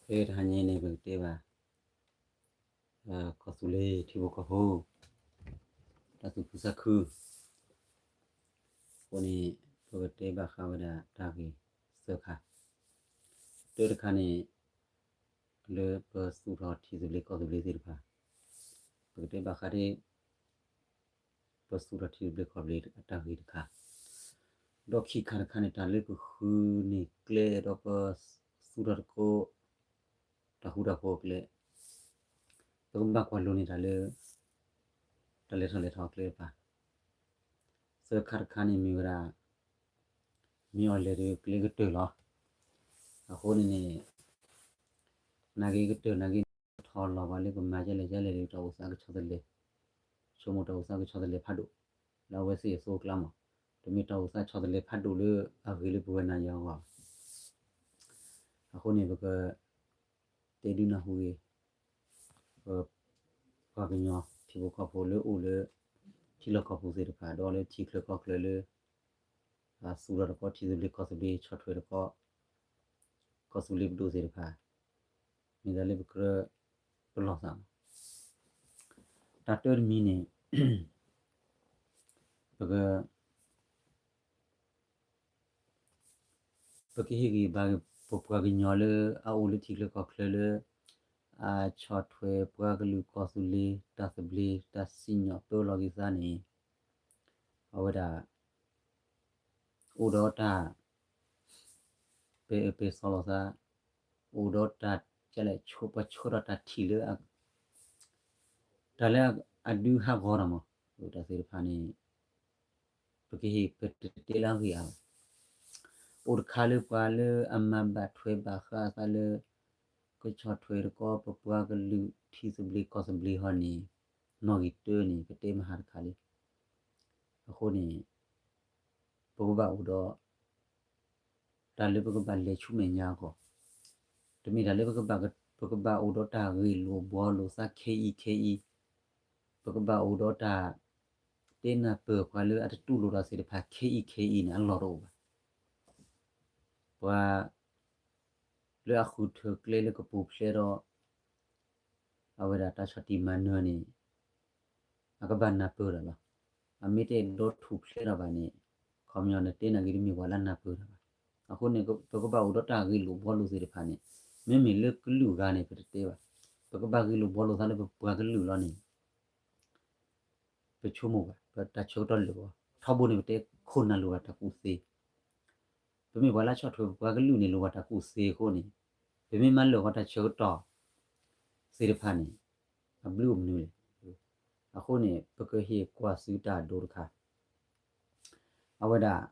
ဖဲတဟါညါအံၤန့ၣ် ပကတဲဘၣ် ကီၢ်သူလ့ၤထံဖိကီၢ်ဖိ တၢ်သူၣ်ခုသးခု အဃိန့ၣ် ပကတဲဘၣ်ဃးဝဲဒၣ်တၢ်ဂ့ၢ်သၢခါ, တၢတခါန့ၣ် လၢပသူၣ်ထီၣ်ထံသဘျ့ကီၢ်သဘျ့သ့ၣ်တဖၣ်, ပကတဲဘၣ်ဃးဒ် ပသူၣ်ထီၣ်ထံသဘျ့ကီၢ်သဘျ့အတၢ်ဂ့ၢ်တခါ, ဒီးခံခါတခါန့ၣ် တၢ်လၢပဃုန့ၢ်ကျဲဒီးပသူၣ်ထီၣ်သကိး တၢ်ဃူတၢ်ဖိးအကျဲ, ပကဘၣ်ကွၢ်လိန့ၢ်တၢ်လၢ တၢ်လဲၤထီၣ်လဲၤထီအကျဲတဖၣ်, သၢခါတခါန့ၣ်မ့ၢ်ဝဲဒၣ် မ့ၢ်အီၤလဲၤဒီးကျဲကတၢၢ်လီၤ. အဃိန့ၣ်န့ၣ် နာ်က့ကတၢၢ်နာ်က့န့ၣ် ထီၣ်လီၤပှၤလၢကမၤဒ်လဲၣ်ဒ်လဲၣ်ဒီး တၢ်အိၣ်သးကဆီတလဲ, ဆိကမိၣ်တၢ်အိၣ်သးကဆီတလဲဖးဒိၣ် လၢအဝဲသ့ၣ်အသိအကျါမး, တမ့ၢ်တၢ်အိၣ်သးဆီတလဲဖးဒိၣ်လၢအဂ့ၤလၢပဝဲနၤယၤအဂီၢ်. အဃိန့ၣ် ပက တဲဒုးနၢ်ဟူဂ့ၤ ပ ပှၤကညီထံဖိကီၢ်ဖိလၢအိၣ်လၢ ထံလီၢ်ကီၢ်ပူၤသ့ၣ်တဖၣ် ဒီးလၢထံချၢကီၢ်ချၢလၢ သူၣ်ထီၣ်တကီၢ်ထံသဘျ့ကီၢ်သဘျ့ ဆီၣ်ထွဲတကီၢ် ကီၢ်သူလ့ၤပဒိၣ်သ့ၣ်တဖၣ် မ့ၢ်တၢ်လၢပကြၢးပလီၢ်သးလီၤ. တၢ်တၢတမံၤန့ၣ် ပက ပကဟ့ၣ်ဂံၢ်ဘါဂ့ၤ ပပှၤကညီလၢအအိၣ်လၢထံချၢကီၢ်ချၢလၢ အဆီၣ်ထွဲပှၤကလုာ်ကီၢ်သူလ့ၤ တၢ်သဘျ့ တၢ်စံၣ်ညီၣ်ပၢလီၤက့ၤသးန့ၣ် အဝဲဒၣ် အိၣ်ဒီးတၢ် ပဲာ်အၢပဲာ်သီလိာ်သး, အိၣ်ဒီးတၢ် ကလဲၣ် ပှၤဆှၢထီၣ်တၢ်ထံၣ်လၢ တၢ်လၢအဒုးဟးဂီၤတၢ်မး, တၢ်သ့ၣ်တဖၣ်န့ၣ် ပကဟ့ၣ်ပတတဲလၢအဂ့ၢ်အါဘၣ်. အိၣ်တခါလၢပှၤလၢအမၤဘၣ်ထွဲဘၣ်ဃးအသးလၢ ကဆီၣ်ထွဲတကီၢ် ပပှၤကလုာ်ထံသဘျ့ကီၢ်သဘျ့ဟီန့ၣ် နီၣ်ဂံၢ်တၢန့ၣ် ပတဲမဟါတခါလံ. အဃိန့ၣ် ပကဘၣ်အိၣ်ဒီး တၢ်လၢပကဘၣ်လဲၤဆူမဲာ်ညါအဂီၢ်, တမ့ၢ်တၢ်လၢပကဘၣ် ပကဘၣ်အိၣ်ဒီးတၢ်ဂ့ၢ်လိာ်ဘှီလိာ်သးခဲအံၤခဲအံၤ, ပကဘၣ်အိၣ်ဒီးတၢ် တဲနၢ်ပၢၢ်ပှၤလၢအတတူၢ်လိာ်တၢ်သ့ၣ်တဖၣ်ခဲအံၤခဲအံၤန့ၣ် အလီၢ်တအိၣ်ဘၣ်. ပှၤ လၢအဃုထၢကျဲလၢကပူၤဖျဲးဒီး အဝဲဒၣ်တၢ်ဆီၣ်တံၢ်မၤနၢၤန့ၣ် အကဘၣ်နၢ်ပၢၢ်တၢ်လီၤ. အမ့ၢ်တအဲၣ်ဒိးထူၣ်ဖျဲးထီၣ်ဘၣ်န့ၣ် ခီပညီနတဲနာ်က့တမ့ၢ်ပှၤလၢအနၢ်ပၢၢ်တၢ်ဘၣ်. အဃိန့ၣ် ပကဘၣ်အိၣ်ဒီးတၢ်ဂ့ၢ်လိာ်ဘှီလိာ်သ့ၣ်တဖၣ်န့ၣ် မ့မ့ၢ်လၢကလုာ်ဂၤန့ၣ် ပတတဲဘၣ်. ပကဘၣ်ဂ့ၢ်လိာ်ဘှီလိာ်သးလၢပပှၤကလုာ်လီၤန့ၣ် ပဆိကမိၣ်ဘၣ် ပတၢ်ဆၢကတီၢ်လၢာ်ဘၣ်. ထီဘိန့ၣ် ပတဲခိၣ်နၢ်လိၣ်ဘၣ်တၢ်ကူၣ်သ့, ပမ့ၢ်ပှၤလၢဆီၣ်ထွဲပပှၤကလုာ်န့ၣ် လိၣ်ဘၣ်တၢ်ကူၣ်သ့အဃိန့ၣ် ပမ့ၢ်မၤလၢာ်ဃီတၢ်ဆၢကတီၢ်သ့ၣ်တဖၣ်န့ၣ် အဘျုးအိၣ်မနုၤလဲၣ်. အဃိန့ၣ် ပကဟ့ၣ်ကွၢ်ဆူတၢ်အဒိတခါ, အဝဲဒၣ်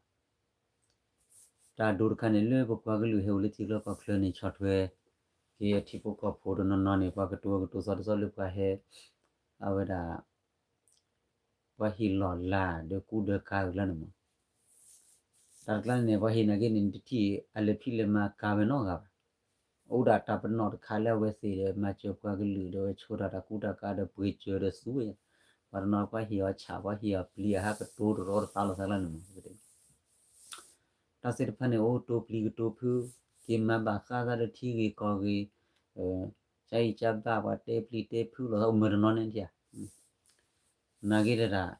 တၢ်အဒိတခါန့ၣ် လၢပပှၤကလုာ်ဟဲအိၣ်လၢထံချၢကီၢ်ချၢန့ၣ် ဆီၣ်ထွဲက့ၤအထံဖိကီၢ်ဖိတနီၤနီၤန့ၣ် ပှၤကတိၤကတိၤသီတသီလၢပှၤဟဲ အဝဲဒၣ် ပှၤဟ့ၣ်လီၤလၢ်ဒီးကူဒီးကၤအကျါန့ၣ်မး, တၢ်တကျါန့ၣ် ပှၤဟ့ၣ်နာ်က့န့ၣ် တထံၣ်အလဲၤဖံးလဲၤမၤကၤဝဲနီတဂၤဘၣ်. အိၣ်ဒၣ်တၢ်ပနီၣ်တခါလၢအဝဲသ့ၣ်ဒီး မၤစၢၤပှၤကလုာ်ဒီး ဆှၢတၢ်တၢ်ကူတၢ်ကၤဒီးပှ့ၤစၢၤဒီးသူဝဲ, ပှၤတနီၤပှၤဟ့ၣ်အီၤဆၣ် ပှၤဟ့ၣ်အီၤပျံၤ အဟးကတိၤတရီတပါလိာ်သးလၢန့ၣ်မး, တၢ်သ့ၣ်တဖၣ်န့ၣ် အိၣ်ကတိၤပျံၤကတိၤဖုး, က့ၤမၤဘၣ်ဃးသးလၢထံဂ့ၢ်ကီၢ်ဂ့ၢ်, ကၢအံၤကၢဘၣ် ပှၤတဲပျံၤတဲဖုးလိာ်သး အိၣ်မၢတနီၤန့ၣ်ဒံးဧါ. နာ်က့တဒၣ်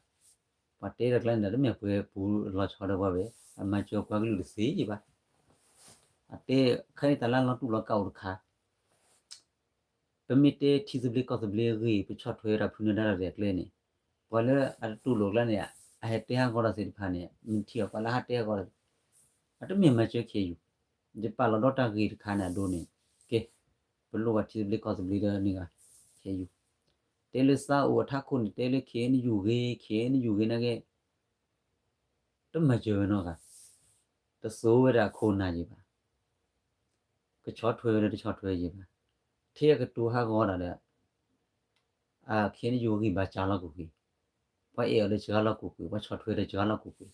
ပှၤတဲတၢ်ကျါန့ၣ် တမ့ၢ်ပှဲၤပူၤလီၤဆီဒီးပှၤဘၣ်, အမၤစၢၤပှၤကလုာ်တသ့ယဘၣ်. အတဲ ခဲအံၤတၢ်လၢလီၤတူၢ်လီၤကာ်အိၣ်တခါ ပမ့ၢ်တဲထံသဘျ့ကီၢ်သဘျ့အဂ့ၢ် ပဆီၣ်ထွဲတၢ်ဖုးနၢၤဒါတၢ်ရဲၣ်ကျဲန့ၣ် ပှၤလၢအတတူၢ်လိာ်ကျါန့ၣ် အဟဲတဲဟးဂီၤတၢ်သ့ၣ်တဖၣ်န့ၣ် မ့ၢ်ထံၣ်အီၤပှၤလၢဟးတဲဟးဂီၤတၢ် အတမ့ၢ်မၤစၢၤခဲအံၤ, ယပာ်လီၤဒီးတၢ်ဂ့ၢ်တခါန့ၣ်အဒိန့ၣ် ကဲ ပလိၣ်ဘၣ်ထံသဘျ့ကီၢ်သဘျ့ဒီးန့ၣ်ဂၤ ခဲအံၤ, တဲလၢသးအိၣ်အထးခိၣ်န့ၣ် တဲလၢ ခ့ၣ်အဲၣ်ယူၣ်ဂ့ၤ ခ့ၣ်အဲၣ်ယူၣ်ဂ့ၤနာ်က့ တမၤစၢၤဝဲနီတဂၤ, တသိၣ်ဝဲဒၣ်ခိၣ်နၢ်ယံၤဘၣ်, ကဆီၣ်ထွဲဝဲဒီးတဆီၣ်ထွဲယံၤဘၣ်, ထဲအကတိၤဟးဂီၤတၢ်ဒီး ခ့ၣ်အဲၣ်ယူၣ်ဂံၢ်ဘါစၢ်လီၤကူၣ်က့ၤ, ပှၤအဲၣ်အီၤဒီးစှၤလီၤကူၣ်က့ၤ, ပှၤဆီၣ်ထွဲဒီးစှၤလီၤကူၣ်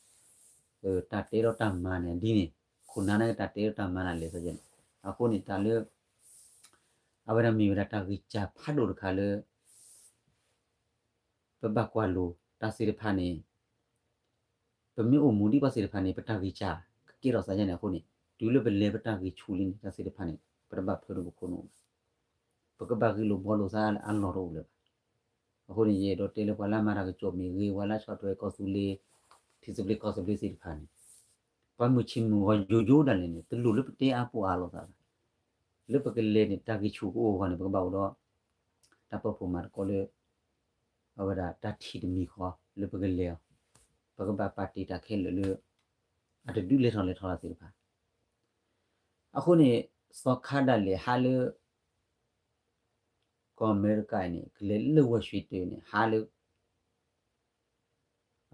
က့ၤ, တၢ်တဲဒီးတၢ်မၤန့ၣ် ဒ်န့ၣ်, ခိၣ်နၢ်န့ၣ် တၢ်တဲဒီးတၢ်မၤန့ၣ်လဲၤသးယဲန့ၣ်, အဃိန့ၣ် တၢ်လၢ အဝဲဒၣ်မ့ၢ်ဝဲဒၣ်တၢ်ဂံၢ်စၢ်ဖးဒိၣ်တခါလၢ ပဘၣ်ကွၢ်လိ တၢ်သ့ၣ်တဖၣ်န့ၣ် ပမ့ၢ်အိၣ်မူဒ်ပှၤသ့ၣ်တဖၣ်န့ၣ် ပတၢ်ဂံၢ်စၢ်ကကဲထီၣ်သးယဲန့ၣ်အဃိန့ၣ် တုၤလၢပလဲၤပတၢ်ဂံၢ်ဆူၣ်လံန့ၣ် တၢ်သ့ၣ်တဖၣ်န့ၣ် ပ ပတဘၣ်ဖျိဒီးပခိၣ်နူာ်ဘၣ်. ပကဘၣ်ဂ့ၢ်လိာ်ဘှီလိာ်သးအလီၢ်တအိၣ်လၢၤဘၣ်. အဃိန့ၣ် ယအဲၣ်ဒိးတဲလၢပှၤလၢအမၤတၢ်ကစီၣ်မ့ၢ်ဂ့ၤ, ပှၤလၢအဆီၣ်ထွဲကီၢ်သူလ့ၤ ထံသဘျ့ကီၢ်သဘျ့သ့ၣ်တဖၣ်န့ၣ်, ပှၤမုၢ်ဆ့ၣ်မုၢ်ဂီၤယိယိဒၣ်လဲာ်န့ၣ် တလိၣ်လၢပတဲအါပှဲၤအါလိာ်သးဘၣ်. လၢပကလဲၤန့ၣ် တၢ်ဂံၢ်ဆူၣ်ကအိၣ်အဂီၢ်န့ၣ် ပကဘၣ်အိၣ်ဒီး တၢ်ပၢၢ်ဖိမၤသကိးလၢ အဝဲဒၣ်တၢ်ထံၣ်တမံၤဃီလၢပကလဲၤအီၤ, ပကဘၣ်ပာ်တ့ၢ်တၢ်ခဲလၢာ်လၢ အတဒုးလဲၤထီၣ်လဲၤထီၣ်လၢၤသ့ၣ်တဖၣ်. အဃိန့ၣ် စီၤခါဒၣ်လဲာ်ဟးလၢ ကီၢ်အမဲရကၤအံၤန့ၣ် ကလဲၤလၢဝီၢ်ၡံတၢၤန့ၣ် ဟးလၢ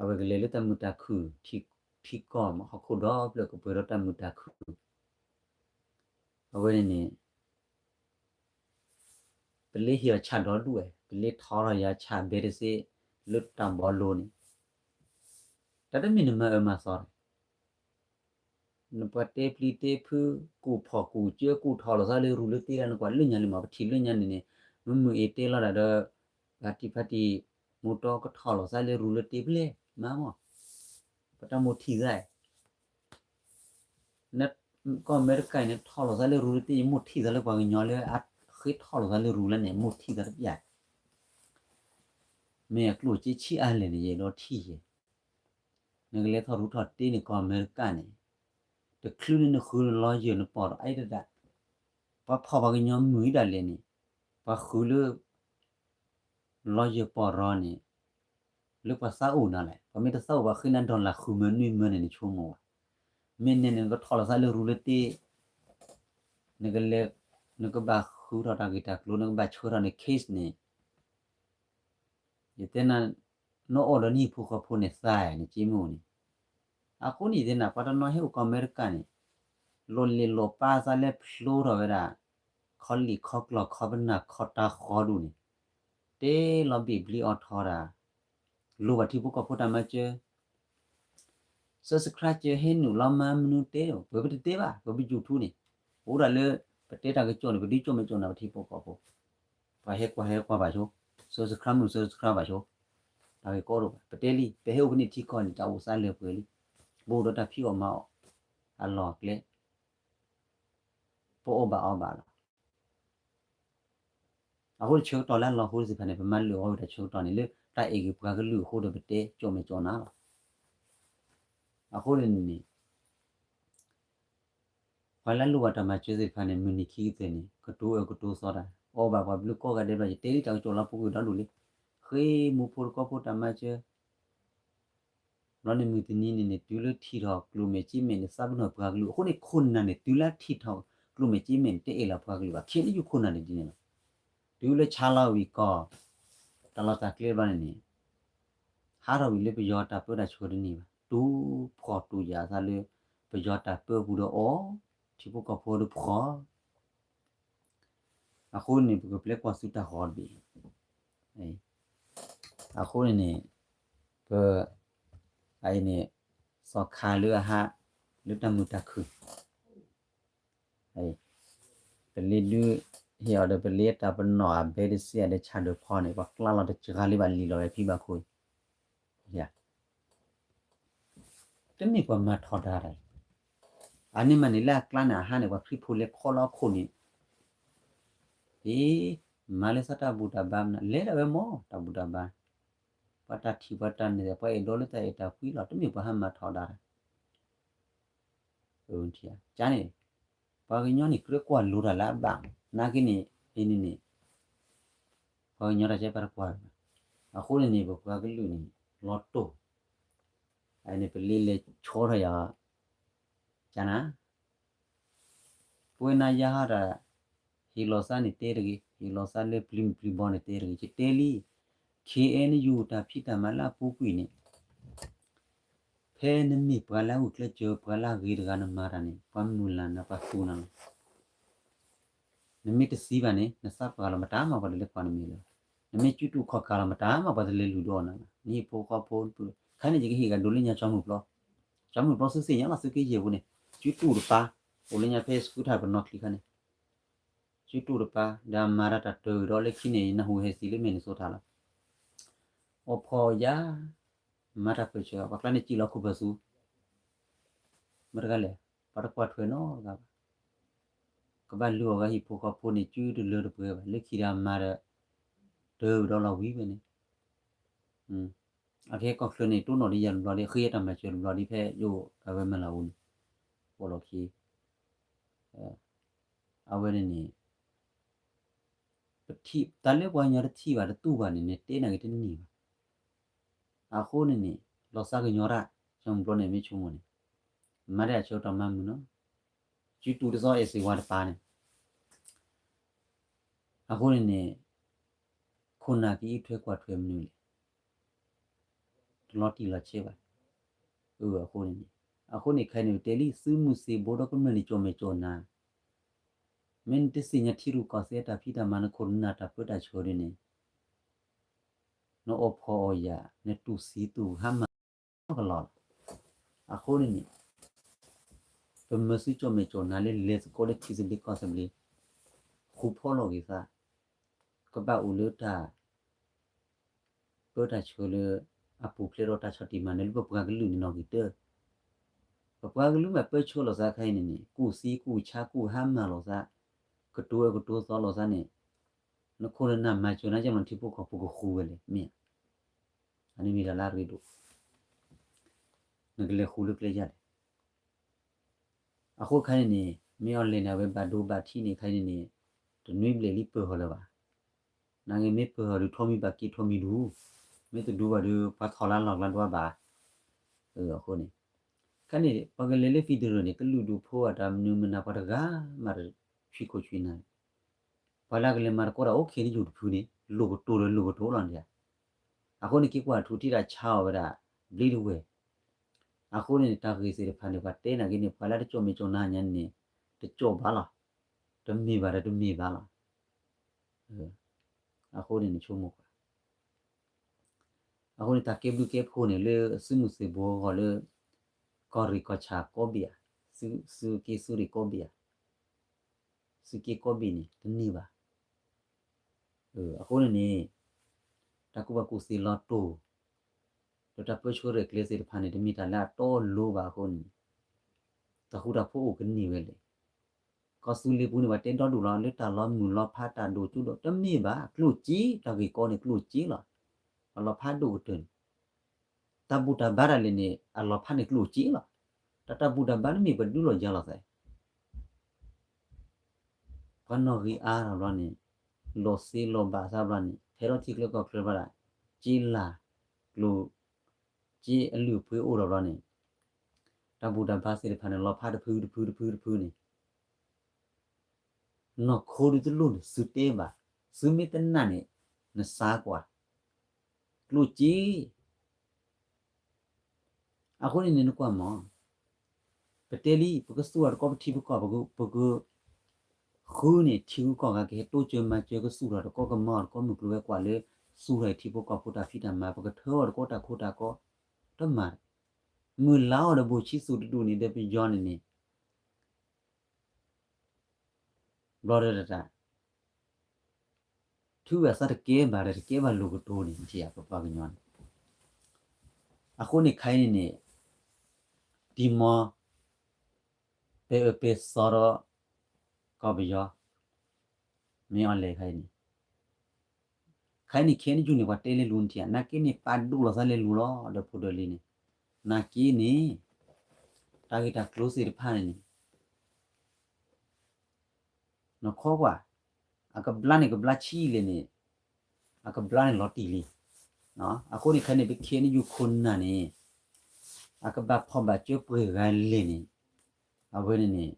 အဝဲကလဲၤလၢတၢ်မုာ်တၢ်ခုၣ် ထံကီၢ်မး ဟီၣ်ခိၣ်ဒီဖျၢၣ်ကပှဲၤဒီးတၢ်မုာ်တၢ်ခုၣ်, အဝဲန့ၣ်န့ၣ် ပလ့ဟ့ၣ်အီၤဆၣ်ဒီဒူၣ်ဝဲ, ပလ့ထီထီၣ်ယၤဆၣ်ဘဲတစ့ လၢတၢ်ဘီလိၤန့ၣ်, တၢ်တမ့ၢ်နမၤအၢမၤသီတၢ် နပှၤတဲပျံၤတဲဖုး ကူၣ်ဖီၣ်ကူၣ်ကၢ ကူၣ်ထီၣ်လိာ်သးလၢရူလၢတ့လၢနကွၢ်လၢညါလံမး ပထံၣ်လၢညါန့ၣ်န့ၣ်, မ့မ့ၢ်အ့ၣ်တဲလီၤဒၣ်ဒီး ပှၤတံၢ်ဖါတံၢ် မူတီကထီၣ်လိာ်သးလၢရူလၢတ့ဖဲလဲၣ် မၤမး, ပတၢ်မိၣ်ထံၣ်သး ကီၢ်အမဲရကၤန့ၣ် ထီၣ်လိာ်သးလၢရူလၢတ့ ယမိၣ်ထံၣ်သးလၢပှၤကညီလၢအဃ့ထီၣ်လိာ်သးလၢရူလၢန့ၣ် မိၣ်ထံၣ်သးတပျၢ်, မ့ၢ်အကျိၣ်စ့ဆံးအါလဲၣ်န့ၣ် ယအဲၣ်ဒိးထံၣ်ယဲၢ် နကလဲၤထီၣ်ရူထီၣ်တ့န့ၣ် ကီၢ်အမဲရကၤန့ၣ်, တချုးန့ၣ်နဃုလီၤယၢၢ်နပီၢ်ဒီး အဲၣ်ဒၣ်ဒၣ်, ပှၤဖီၣ်ပှၤကညီမုာ်ဒၣ်လဲာ်န့ၣ်, ပှၤဃုလၢ လီၤယၢၢ်ပီၢ်ရီန့ၣ်, လၢပှၤသးအိၣ်နၤလဲၣ်, ပှၤမ့ၢ်တသးအိၣ် ပှၤဃ့နၤ dollar ဃုမၢနွံမၢန့ၣ် နဆိကမိၣ်ဘၣ်, မ့ၢ်န့ၣ်န့ၣ် နကထီၣ်လိာ်သးလၢရူလၢတ့, နကလဲၤ, နကဘၣ်ဃုထီၣ်တၢ်ဂ့ၢ်တၢ်ကျိၤ နကဘၣ်ဆှၢထီၣ်န့ၣ် case န့ၣ် ယတဲနၤ, နအိၣ်ဒီးနဟံၣ်ဖိဃီဖိန့ၣ်သးနက့မ့ၢ်န့ၣ်, အဃိန့ၣ်ယတဲနၤ ပှၤတနီၤဟဲအိၣ်ကီၢ်အမဲရကၤန့ၣ်, လိၣ်လ့ၣ်လိၣ်ပာ်သးလၢဖျိထီၣ်ဝဲဒၣ်, ခီလံၣ်ခီကျီၢ်ခီပနၢ်ခီတၢ်ဃီဒူၣ်န့ၣ်, တဲလီၤဘံၣ်ဘျံအီၤထီဒၣ်, လိၣ်ဘၣ်ထံဖိကီၢ်ဖိတၢ်မၤစၢၤ subscribe စၢၤဟဲနုာ်လီၤမၤမနုၤတဲ, ပပတတဲဘၣ် ပပ YouTube န့ၣ်, ပအိၣ်ဒၣ်လၢ ပတဲတၢ်ကစီၣ်န့ၣ် ပဒုးကၠိၣ်မဲာ်ကၠိၣ်နၤပထံဖိကီၢ်ဖိ, ပှၤဟဲကွၢ်ဟဲကွၢ်ဘၣ်ဆိ, subscribe မုၢ် subscribe ဘၣ်ဆိ, တၢ်ဂ့ၢ်ကီဒိၣ်ဘၣ် ပတဲလံ ပဟဲအိၣ်ဖဲန့ၣ်ထံကီၢ်န့ၣ် တၢ်အိၣ်သးလၢပှဲၤလံ, ပအိၣ်ဒီးတၢ်ဖံးအီၣ်မၤအီၣ်, အလီၢ်အကျဲ ပအိၣ်ဘၣ်အီၣ်ဘၣ်လီၤ. အဃိတဆၢကတီၢ်လၢအလီၤဟိတသ့ၣ်တဖၣ်န့ၣ် ပမၤလၢာ်အီၤဝဲတၢ်ဆၢကတီၢ်န့ၣ် လၢတၢ်အဲၣ်ဂ့ၤပှၤကလုာ်အဃိဒီးပတဲကၠိၣ်မဲာ်ကၠိၣ်နၤလီၤ. အဃိန့ၣ်န့ၣ် ပှၤလၢအလိၣ်ဘၣ်တၢ်မၤစၢၤသ့ၣ်တဖၣ်န့ၣ် မုၢ်နံၤခံကတၢၢ်န့ၣ် ကတိၤအၢကတိၤသီတၢ် အီၣ်ဘၣ်ပှၤဘျုးကိးဂၤဒဲးဘျီ ယတဲလံတၢ်ကစီၣ်လၢပူၤကွံာ်ဒီဒူၣ်လံ, ဃ့မူဖိတကီဖိတၢ်မၤစၢၤ ဘျီန့ၣ်မုၢ်တနံၤန့ၣ်န့ၣ် တုၤလၢထံၣ်ထီၣ်ကျိၣ်မဲာ်စ့မဲာ်န့ၣ် သးပ့ၤနီၣ်ပှၤကလုာ်အဃိန့ၣ် ခိၣ်နၢ်န့ၣ် တုၤလၢထံၣ်ထီၣ်ကျိၣ်မဲာ်စ့မဲာ်န့ၣ် တအဲၣ်လီၤပှၤကလုာ်ဘၣ် ခဲအံၤယူၢ်ခိၣ်နၢ်န့ၣ်ဒ်န့ၣ်လီၤ. တုၤလၢဆါလီၤဝံၤကီၢ် တၢ်လီၢ်တၢ်ကျဲဘျီန့ၣ်န့ၣ် ဟးထီၣ်ဝံၤလၢပယီၤတၢ်ပၢတၢ်ဆှၢတန့ၢ်ဘၣ် တူၢ်ဖှီၣ်တူၢ်ယာ်အသးလၢ ပယီၤတၢ်ပၢပူၤဒီးအီၤ ထံဖိကီၢ်ဖိဒီးဖှီၣ် အဃိန့ၣ် ပကပျဲကွၢ်ဆူတၢ်ဃီတဘ့ၣ်, အဃိန့ၣ်န့ၣ် ပ, အအံၤန့ၣ် စီၤခါလၢအဟး လၢတၢ်မုာ်တၢ်ခုၣ်, ပလ့ဒုးဟ့ၣ်အီၤဒီး ပလ့တၢ်ပနီၣ်အဘဲတစ့ဒီး ဆၣ်ဒၢးဖီန့ၣ် ပှၤကျါလီၤတစှၤလံဘၣ်လံာ်လီၤဝဲဖံဘၣ်ခိၣ် တမ့ၢ်ပှၤမၤထီဒါတၢ်, အန့ၣ်မးန့ၣ် လၢအကျါန့ၣ် အဟးန့ၣ် ပှၤခရံာ်ဖိလဲၤခီလီၤအခိၣ်န့ၣ်, ဟ့ၣ်, မၤလၢသးတၢ်ဘူၣ်တၢ်ဘါမနုၤ လဲၤဒၣ်ဝဲမ့ၢ် တၢ်ဘူၣ်တၢ်ဘါ, ပှၤတၢ်ထံၣ်ပှၤတၢ်န့ၣ် ပှၤအဲၣ်ဒိးလၢတၢ်အဲၣ်တၢ်ကွံလီၤ တမ့ၢ်ပှၤဟးမၤထီဒါတၢ် ကန့ၣ် ပှၤကညီန့ၣ် ကြၢးကွၢ်လိၤတၢ်လၢအဘၣ်, နာ်က့န့ၣ် အန့ၣ်န့ၣ် ပှၤကညီတၢ်ကဲပှၤတကွၢ်လၢၤဘၣ်, အဃိန့ၣ်န့ၣ် ပပှၤကလုာ်န့ၣ် လီၤတိၢ်, အန့ၣ် ပလ့လဲၤဆီထီၣ်ယၤ, ကနၤ ပဝဲနၤယါဟီဒၣ်, ဟ့ၣ်လီၤသးန့ၣ်တဲတဂ့ၤ, ဟ့ၣ်လီၤသးလၢပျံၤမုၢ်ပျံၤဘီန့ၣ်တဲတဂ့ၤ, ယတဲလံ, ခဲအံၤနယူၢ်တၢ်ဖံးတၢ်မၤလၢအပူၤကွံာ်န့ၣ်, ဖဲနမ့ၢ်ပှၤလၢအဂုာ်ကျဲးစၢး ပှၤလၢအဂ့ၤတဂၤနမၤတၢ်န့ၣ် ပှၤမုၢ်လၢ်နၤပှၤသူနၤလီၤ. နမ့ၢ်တသံဘၣ်န့ၣ် နသးပှၢ်လီၤမတၤမးပှၤတလဲၤကွၢ်နမံၤလၢၤ, နမ့ၢ်စုတူၢ်ခီၣ်ကၢ်လီၤမတၤမးပှၤတလဲၤလုၢ်ဒိၣ်နၤလီၤ. နဟံၣ်ဖိဃီဖိ, ခါန့ၣ်ယကဟ့ၣ်ဂၤဒိးလၢညါကၠီမုၢ်ပျီ, ကၠီမုၢ်ပျီသုသ့ၣ်ညါလီၤ သုကဟ့ၣ်ပူၤန့ၣ်, စုတူၢ်တပၤ, အိၣ်လၢညါဖဲစကူထၣ်ပနီၣ်ချံခါန့ၣ်, စုတူၢ်တပၤ ဒီးအမၤတၢ်တၢ်တၢၢ်ဒီးလၢခံန့ၣ် နၢ်ဟူဟဲသံလၢမဲာ်န့ၣ်သိးထါလီၤ. အိၣ်ဖှီၣ်ယါ, မၤတၢ်ပၢၢ်ဆၢ ပှၤကျါန့ၣ်စံၣ်လီၤခိၣ်ပၢၢ်သူ, မတၤတဂၤလဲၣ်, ပှၤတကွၢ်ထွဲနီတဂၤဘၣ်. ကဘၣ်လုၢ်အီၣ်ဂၤဟံၣ်ဖိဃီဖိန့ၣ် စုတလၢတပှဲၤဘၣ်, လၢခံဒီးမၤဒီး တၢ်ဒီးလီၤဝံၤဝဲန့ၣ်, အကဟဲကီၢ်ချၢန့ၣ် တိၢ်နီၣ်ဒီးယၤတဘျီဒီး ဃ့တၢ်မၤစၢၤတဘျီဒီး ဖဲယအိၣ်တၢ်ဝဲမၤလၤအူန့ၣ်, ပိာ်လီၤခံ, အဝဲန့ၣ်န့ၣ် ပထံၣ်တၢ်လၢပှၤကညီတထံၣ်ဘၣ် တတူၢ်ဘၣ်န့ၣ်န့ၣ် တဲနၤက့ၤတန့ၢ်ဘၣ်. အဃိန့ၣ်န့ၣ် လီၤသးကညီၤတၢ် ဆိမိၣ်ဘျီန့ၣ် မ့ၢ်ဆိကမိၣ်န့ၣ် မၤတၢ်အဆၢကတီၢ်မၤမုာ်နီၤ, စုတူၤတသီအဲၣ်စ့ဝါတပၤန့ၣ် အဃိန့ၣ်န့ၣ် ခိၣ်နၢ်ကအံးထွဲကွၢ်ထွဲမနုၤလဲၣ်, တလီၤတံၢ်လီၤဆဲးဘၣ်. အဃိန့ၣ်န့ၣ် အဃိန့ၣ်ခဲအံၤန့ၣ် ပတဲလံ သုးမုၢ်သံၣ်ဘိဒီးကမျၢၢ်န့ၣ် ကၠီၣ်မဲာ်ကၠီၣ်နါ, မ့ၢ်နတသ့ၣ်ညါထံရူၢ်ကီၢ်သဲးတၢ်ဖံးတၢ်မၤ နခိၣ်နနၢ်တၢ်ပၢတၢ်ဆှၢဒ်န့ၣ် နအီၣ်ဖှီၣ်အီၣ်ယာ် နတူၢ်သံတူၢ်ဟါမၢ် ကလီၤလီၤ. အဃိန့ၣ်န့ၣ် ပမၢသုကၠီၣ်မဲာ်ကၠီၣ်နါလၢ လဲၤသကိးလၢထံသဘျ့ကီၢ်သဘျ့ ဃူဖီၣ်လီၤဂ့ၤသး, ကဘၣ်အိၣ်လၢတၢ် ပၢတၢ်ဆှၢလၢ အပူၤဖျဲးဒီးတၢ်ဆီၣ်တံၢ်မၤနၢၤလၢပပှၤကလုာ်န့ၣ် နီၣ်ဂံၢ်တၢ, ပပှၤကလုာ်မ့ၢ်ပၢဆှၢလိာ်သးခဲအံၤန့ၣ်န့ၣ် ကူၣ်သံကူၣ်ဆါကူၣ်ဟါမၢ်လိာ်သး, ကတိၤအၢကတိၤသီလိာ်သးန့ၣ် နခိၣ်နနၢ်မၤစၢၤနၤကမၤထံဖိကီၢ်ဖိကဃူဝဲလဲၣ် မ့ၢ်ဧါ. အန့ၣ်မ့ၢ်တၢ်လၢအရ့ဒိၣ်, နကလဲၤဃူလၢကျဲယၤလဲၣ်. အဃိခဲအံၤန့ၣ်န့ၣ် မ့ၢ်အီၤလဲၣ်န့ၣ် အဝဲဘၣ်ဒိဘၣ်ထံးန့ၣ် ခဲအံၤန့ၣ်န့ၣ် တနွံဘျဲၣ်လံပၢၢ်ဟီၣ်လၢၤဘၣ်. နာ်က့မ့ၢ်ပၢၢ်ဟီၣ်ဒုးထီၣ်မံဘၣ်က့ၤထီၣ်မံဒုး, မ့ၢ်တဒုးဘၣ်ဒီး ပှၤထီၣ်လၢလီၢ်ကျါဒွးဘၣ်. အဃိန့ၣ် ခဲအံၤန့ၣ် ပှၤကလဲၤလၢ federal န့ၣ် ကလုာ်ဒူၣ်ဖိအတၢ်မနုၤမနုၤ ပှၤတဂၤမးတဆံးခိၣ်ဆံးနၢ်, ပှၤလၢကလဲၤမၤသကိးတၢ်အိၣ်ခဲအံၤယူၢ်တဖုန့ၣ် လိၣ်ကတိၤလၢလိၣ်ကတိၤလီၤန့ၣ်. အဃိန့ၣ် က့ၤကွၢ်ထူထံၣ်တၢ်ဆါအီၤဝဲဒၣ် ဘျ့တဝဲၢ် အဃိန့ၣ်န့ၣ် တၢ်ဂ့ၢ်သ့ၣ်တဖၣ်န့ၣ် ပှၤတဲနၤက့ၤန့ၣ် ပှၤလၢတကၠီၣ်မဲာ်ကၠီၣ်နါညါန့ၣ် တကၠီၣ်ဘၣ်လီၤ, တမ့ၢ်ဘၣ်ဒီးတမ့ၢ်ဘၣ်လီၤ. အဃိန့ၣ်န့ၣ်ဆိကမိၣ်ကွၢ်, အဃိန့ၣ် တၢ်ကဲဘျုးကဲဖှိၣ်န့ၣ် လၢသုးမုၢ်သံၣ်ဘိအဂီၢ်လၢ ကီၢ်ရ့ၣ်ကီၢ်ဆၣ်ကိးဘ့ၣ်ဧါ, သုးက့သုးရ့ၣ်ကိးဘ့ၣ်ဧါ, သုးက့ကိးဘ့ၣ်န့ၣ် တန့ၢ်ဘၣ်. အဃိန့ၣ်န့ၣ် တၢ်ကူၣ်ဘၣ်ကူၣ်သ့လီၤတိၢ် ဒီးတၢ်ပၢဆှၢရဲၣ်ကျဲၤသ့ၣ်တဖၣ်န့ၣ် တမ့ၢ်တၢ်လၢအတီအလိၤဘၣ်အဃိန့ၣ် တၢ်ဃူတၢ်ဖိးအိၣ်ကန့ၢ်ဝဲလဲၣ်. ကီၢ်သူလ့ၤပူၤန့ၣ် ပှၤတဲဒီဒူၣ်လီၤ လၢတၢ်လီၤမုၢ်လီၤဖးတၢ်ဒိၣ်ကၠိဒီး တမ့ၢ်ဘၣ် ကျိၣ်စ့ တၢ်ဂ့ၢ်ကီန့ၣ်ကျိၣ်စ့လီၤ. ပှၤလီၤဖးဒိၣ်ကတၢၢ်န့ၣ် တၢ်ဘူၣ်တၢ်ဘါတၢ်လဲၣ်န့ၣ် အလီၤဖးန့ၣ်ကျိၣ်စ့လီၤ. တၢ်တၢ်ဘူၣ်တၢ်ဘါတမ့ၢ်ပှၤဒုးလီၤယၤလီၤသး ပှၤနီၣ်ဂံၢ်အါထီၣ်ဘျီန့ၣ် လီၤသ့လီၤဘၣ်သးဘျီန့ၣ် ဟဲထီၣ်ထံချၢကီၢ်ချၢဘျီဒၣ် စ့လၢ်ကျိၣ် စ့အလုၢ်အပှ့ၤအိၣ်ထီၣ်ဘျီန့ၣ် တၢ်ဘူၣ်တၢ်ဘါသ့ၣ်တဖၣ်န့ၣ် လီၤဖးတဖုတဖုတဖုတဖုန့ၣ် နီၢ်ခိဒုးတလိၣ်န့ၣ် သုတဲဘၣ်, သုမ့ၢ်တနာ်န့ၣ် နစါကွၢ်, ကျိၣ်စ့ အဃိန့ၣ်န့ၣ်နကွၢ်မး, ပတဲလံ ပကသူၣ်ထီၣ်တကီၢ်ပထံပကီၢ် ပက ဃုန့ၣ် ထံဂုၤကီၢ်ဂၤကဟဲတိစၢၤမၤစၢၤကသူၣ်ထီၣ်တကီၢ်ကမၤအီၤတကီၢ်မုၢ်ကျိၤဝဲၤကွာ်လၢ သူၣ်ထီၣ်ထံဖိကီၢ်ဖိတၢ်ဖံးတၢ်မၤ ပကထၢအီၤတကီၢ်တၢ်ခိတၢ်ကီ တမၤ, မုၢ်လါအီၤဒီးဘိၣ်ဆံသူၣ်တဒူၣ်န့ၣ်ဒီးပယီၤန့ၣ်န့ၣ် ဘျီဒီးတၢ် ထုးအသးတကဲဘၣ်ဒီးတကဲဘၣ်လိာ်ကတိၤန့ၣ် ထံၣ်ဧါ ပပှၤကညီန့ၣ်, အဃိန့ၣ်ခဲအံၤန့ၣ်န့ၣ် ဒ်မီ ပဲအၢပဲသီဒီး ကီၢ်ပယီၤ မ့ၢ်အီၤလဲၣ်ခဲအံၤန့ၣ် ခဲအံၤန့ၣ် ခဲအံၤန့ၣ် ယူၢ်န့ၣ် ပှၤတဲလဲၤလူၤန့ၣ်ထံၣ်ဧါ နာ်က့န့ၣ် ပာ်ဒိၣ်လီၤသးလဲၤလူၤလီၤ ဒီးဖိဒိၣ်လံန့ၣ် နာ်က့န့ၣ် တၢ်ဂ့ၢ်တၢ်ကျိၤသ့ၣ်တဖၣ်န့ၣ်န့ၣ် နီၢ်ခိကွၢ် အကဘျါန့ၣ် ကဘျါဆံးလဲၣ်န့ၣ် အကဘျါန့ၣ်လီၤတံၢ်လံ. အဃိန့ၣ်ခဲအံၤန့ၣ် ပခဲန့ၣ်ယူၢ်ခိၣ်နၢ်န့ၣ် အကဘၣ်ဖီၣ်ဘၣ်စၢၤပှဲၤဂၤလဲၣ်န့ၣ် အဝဲန့ၣ်န့ၣ်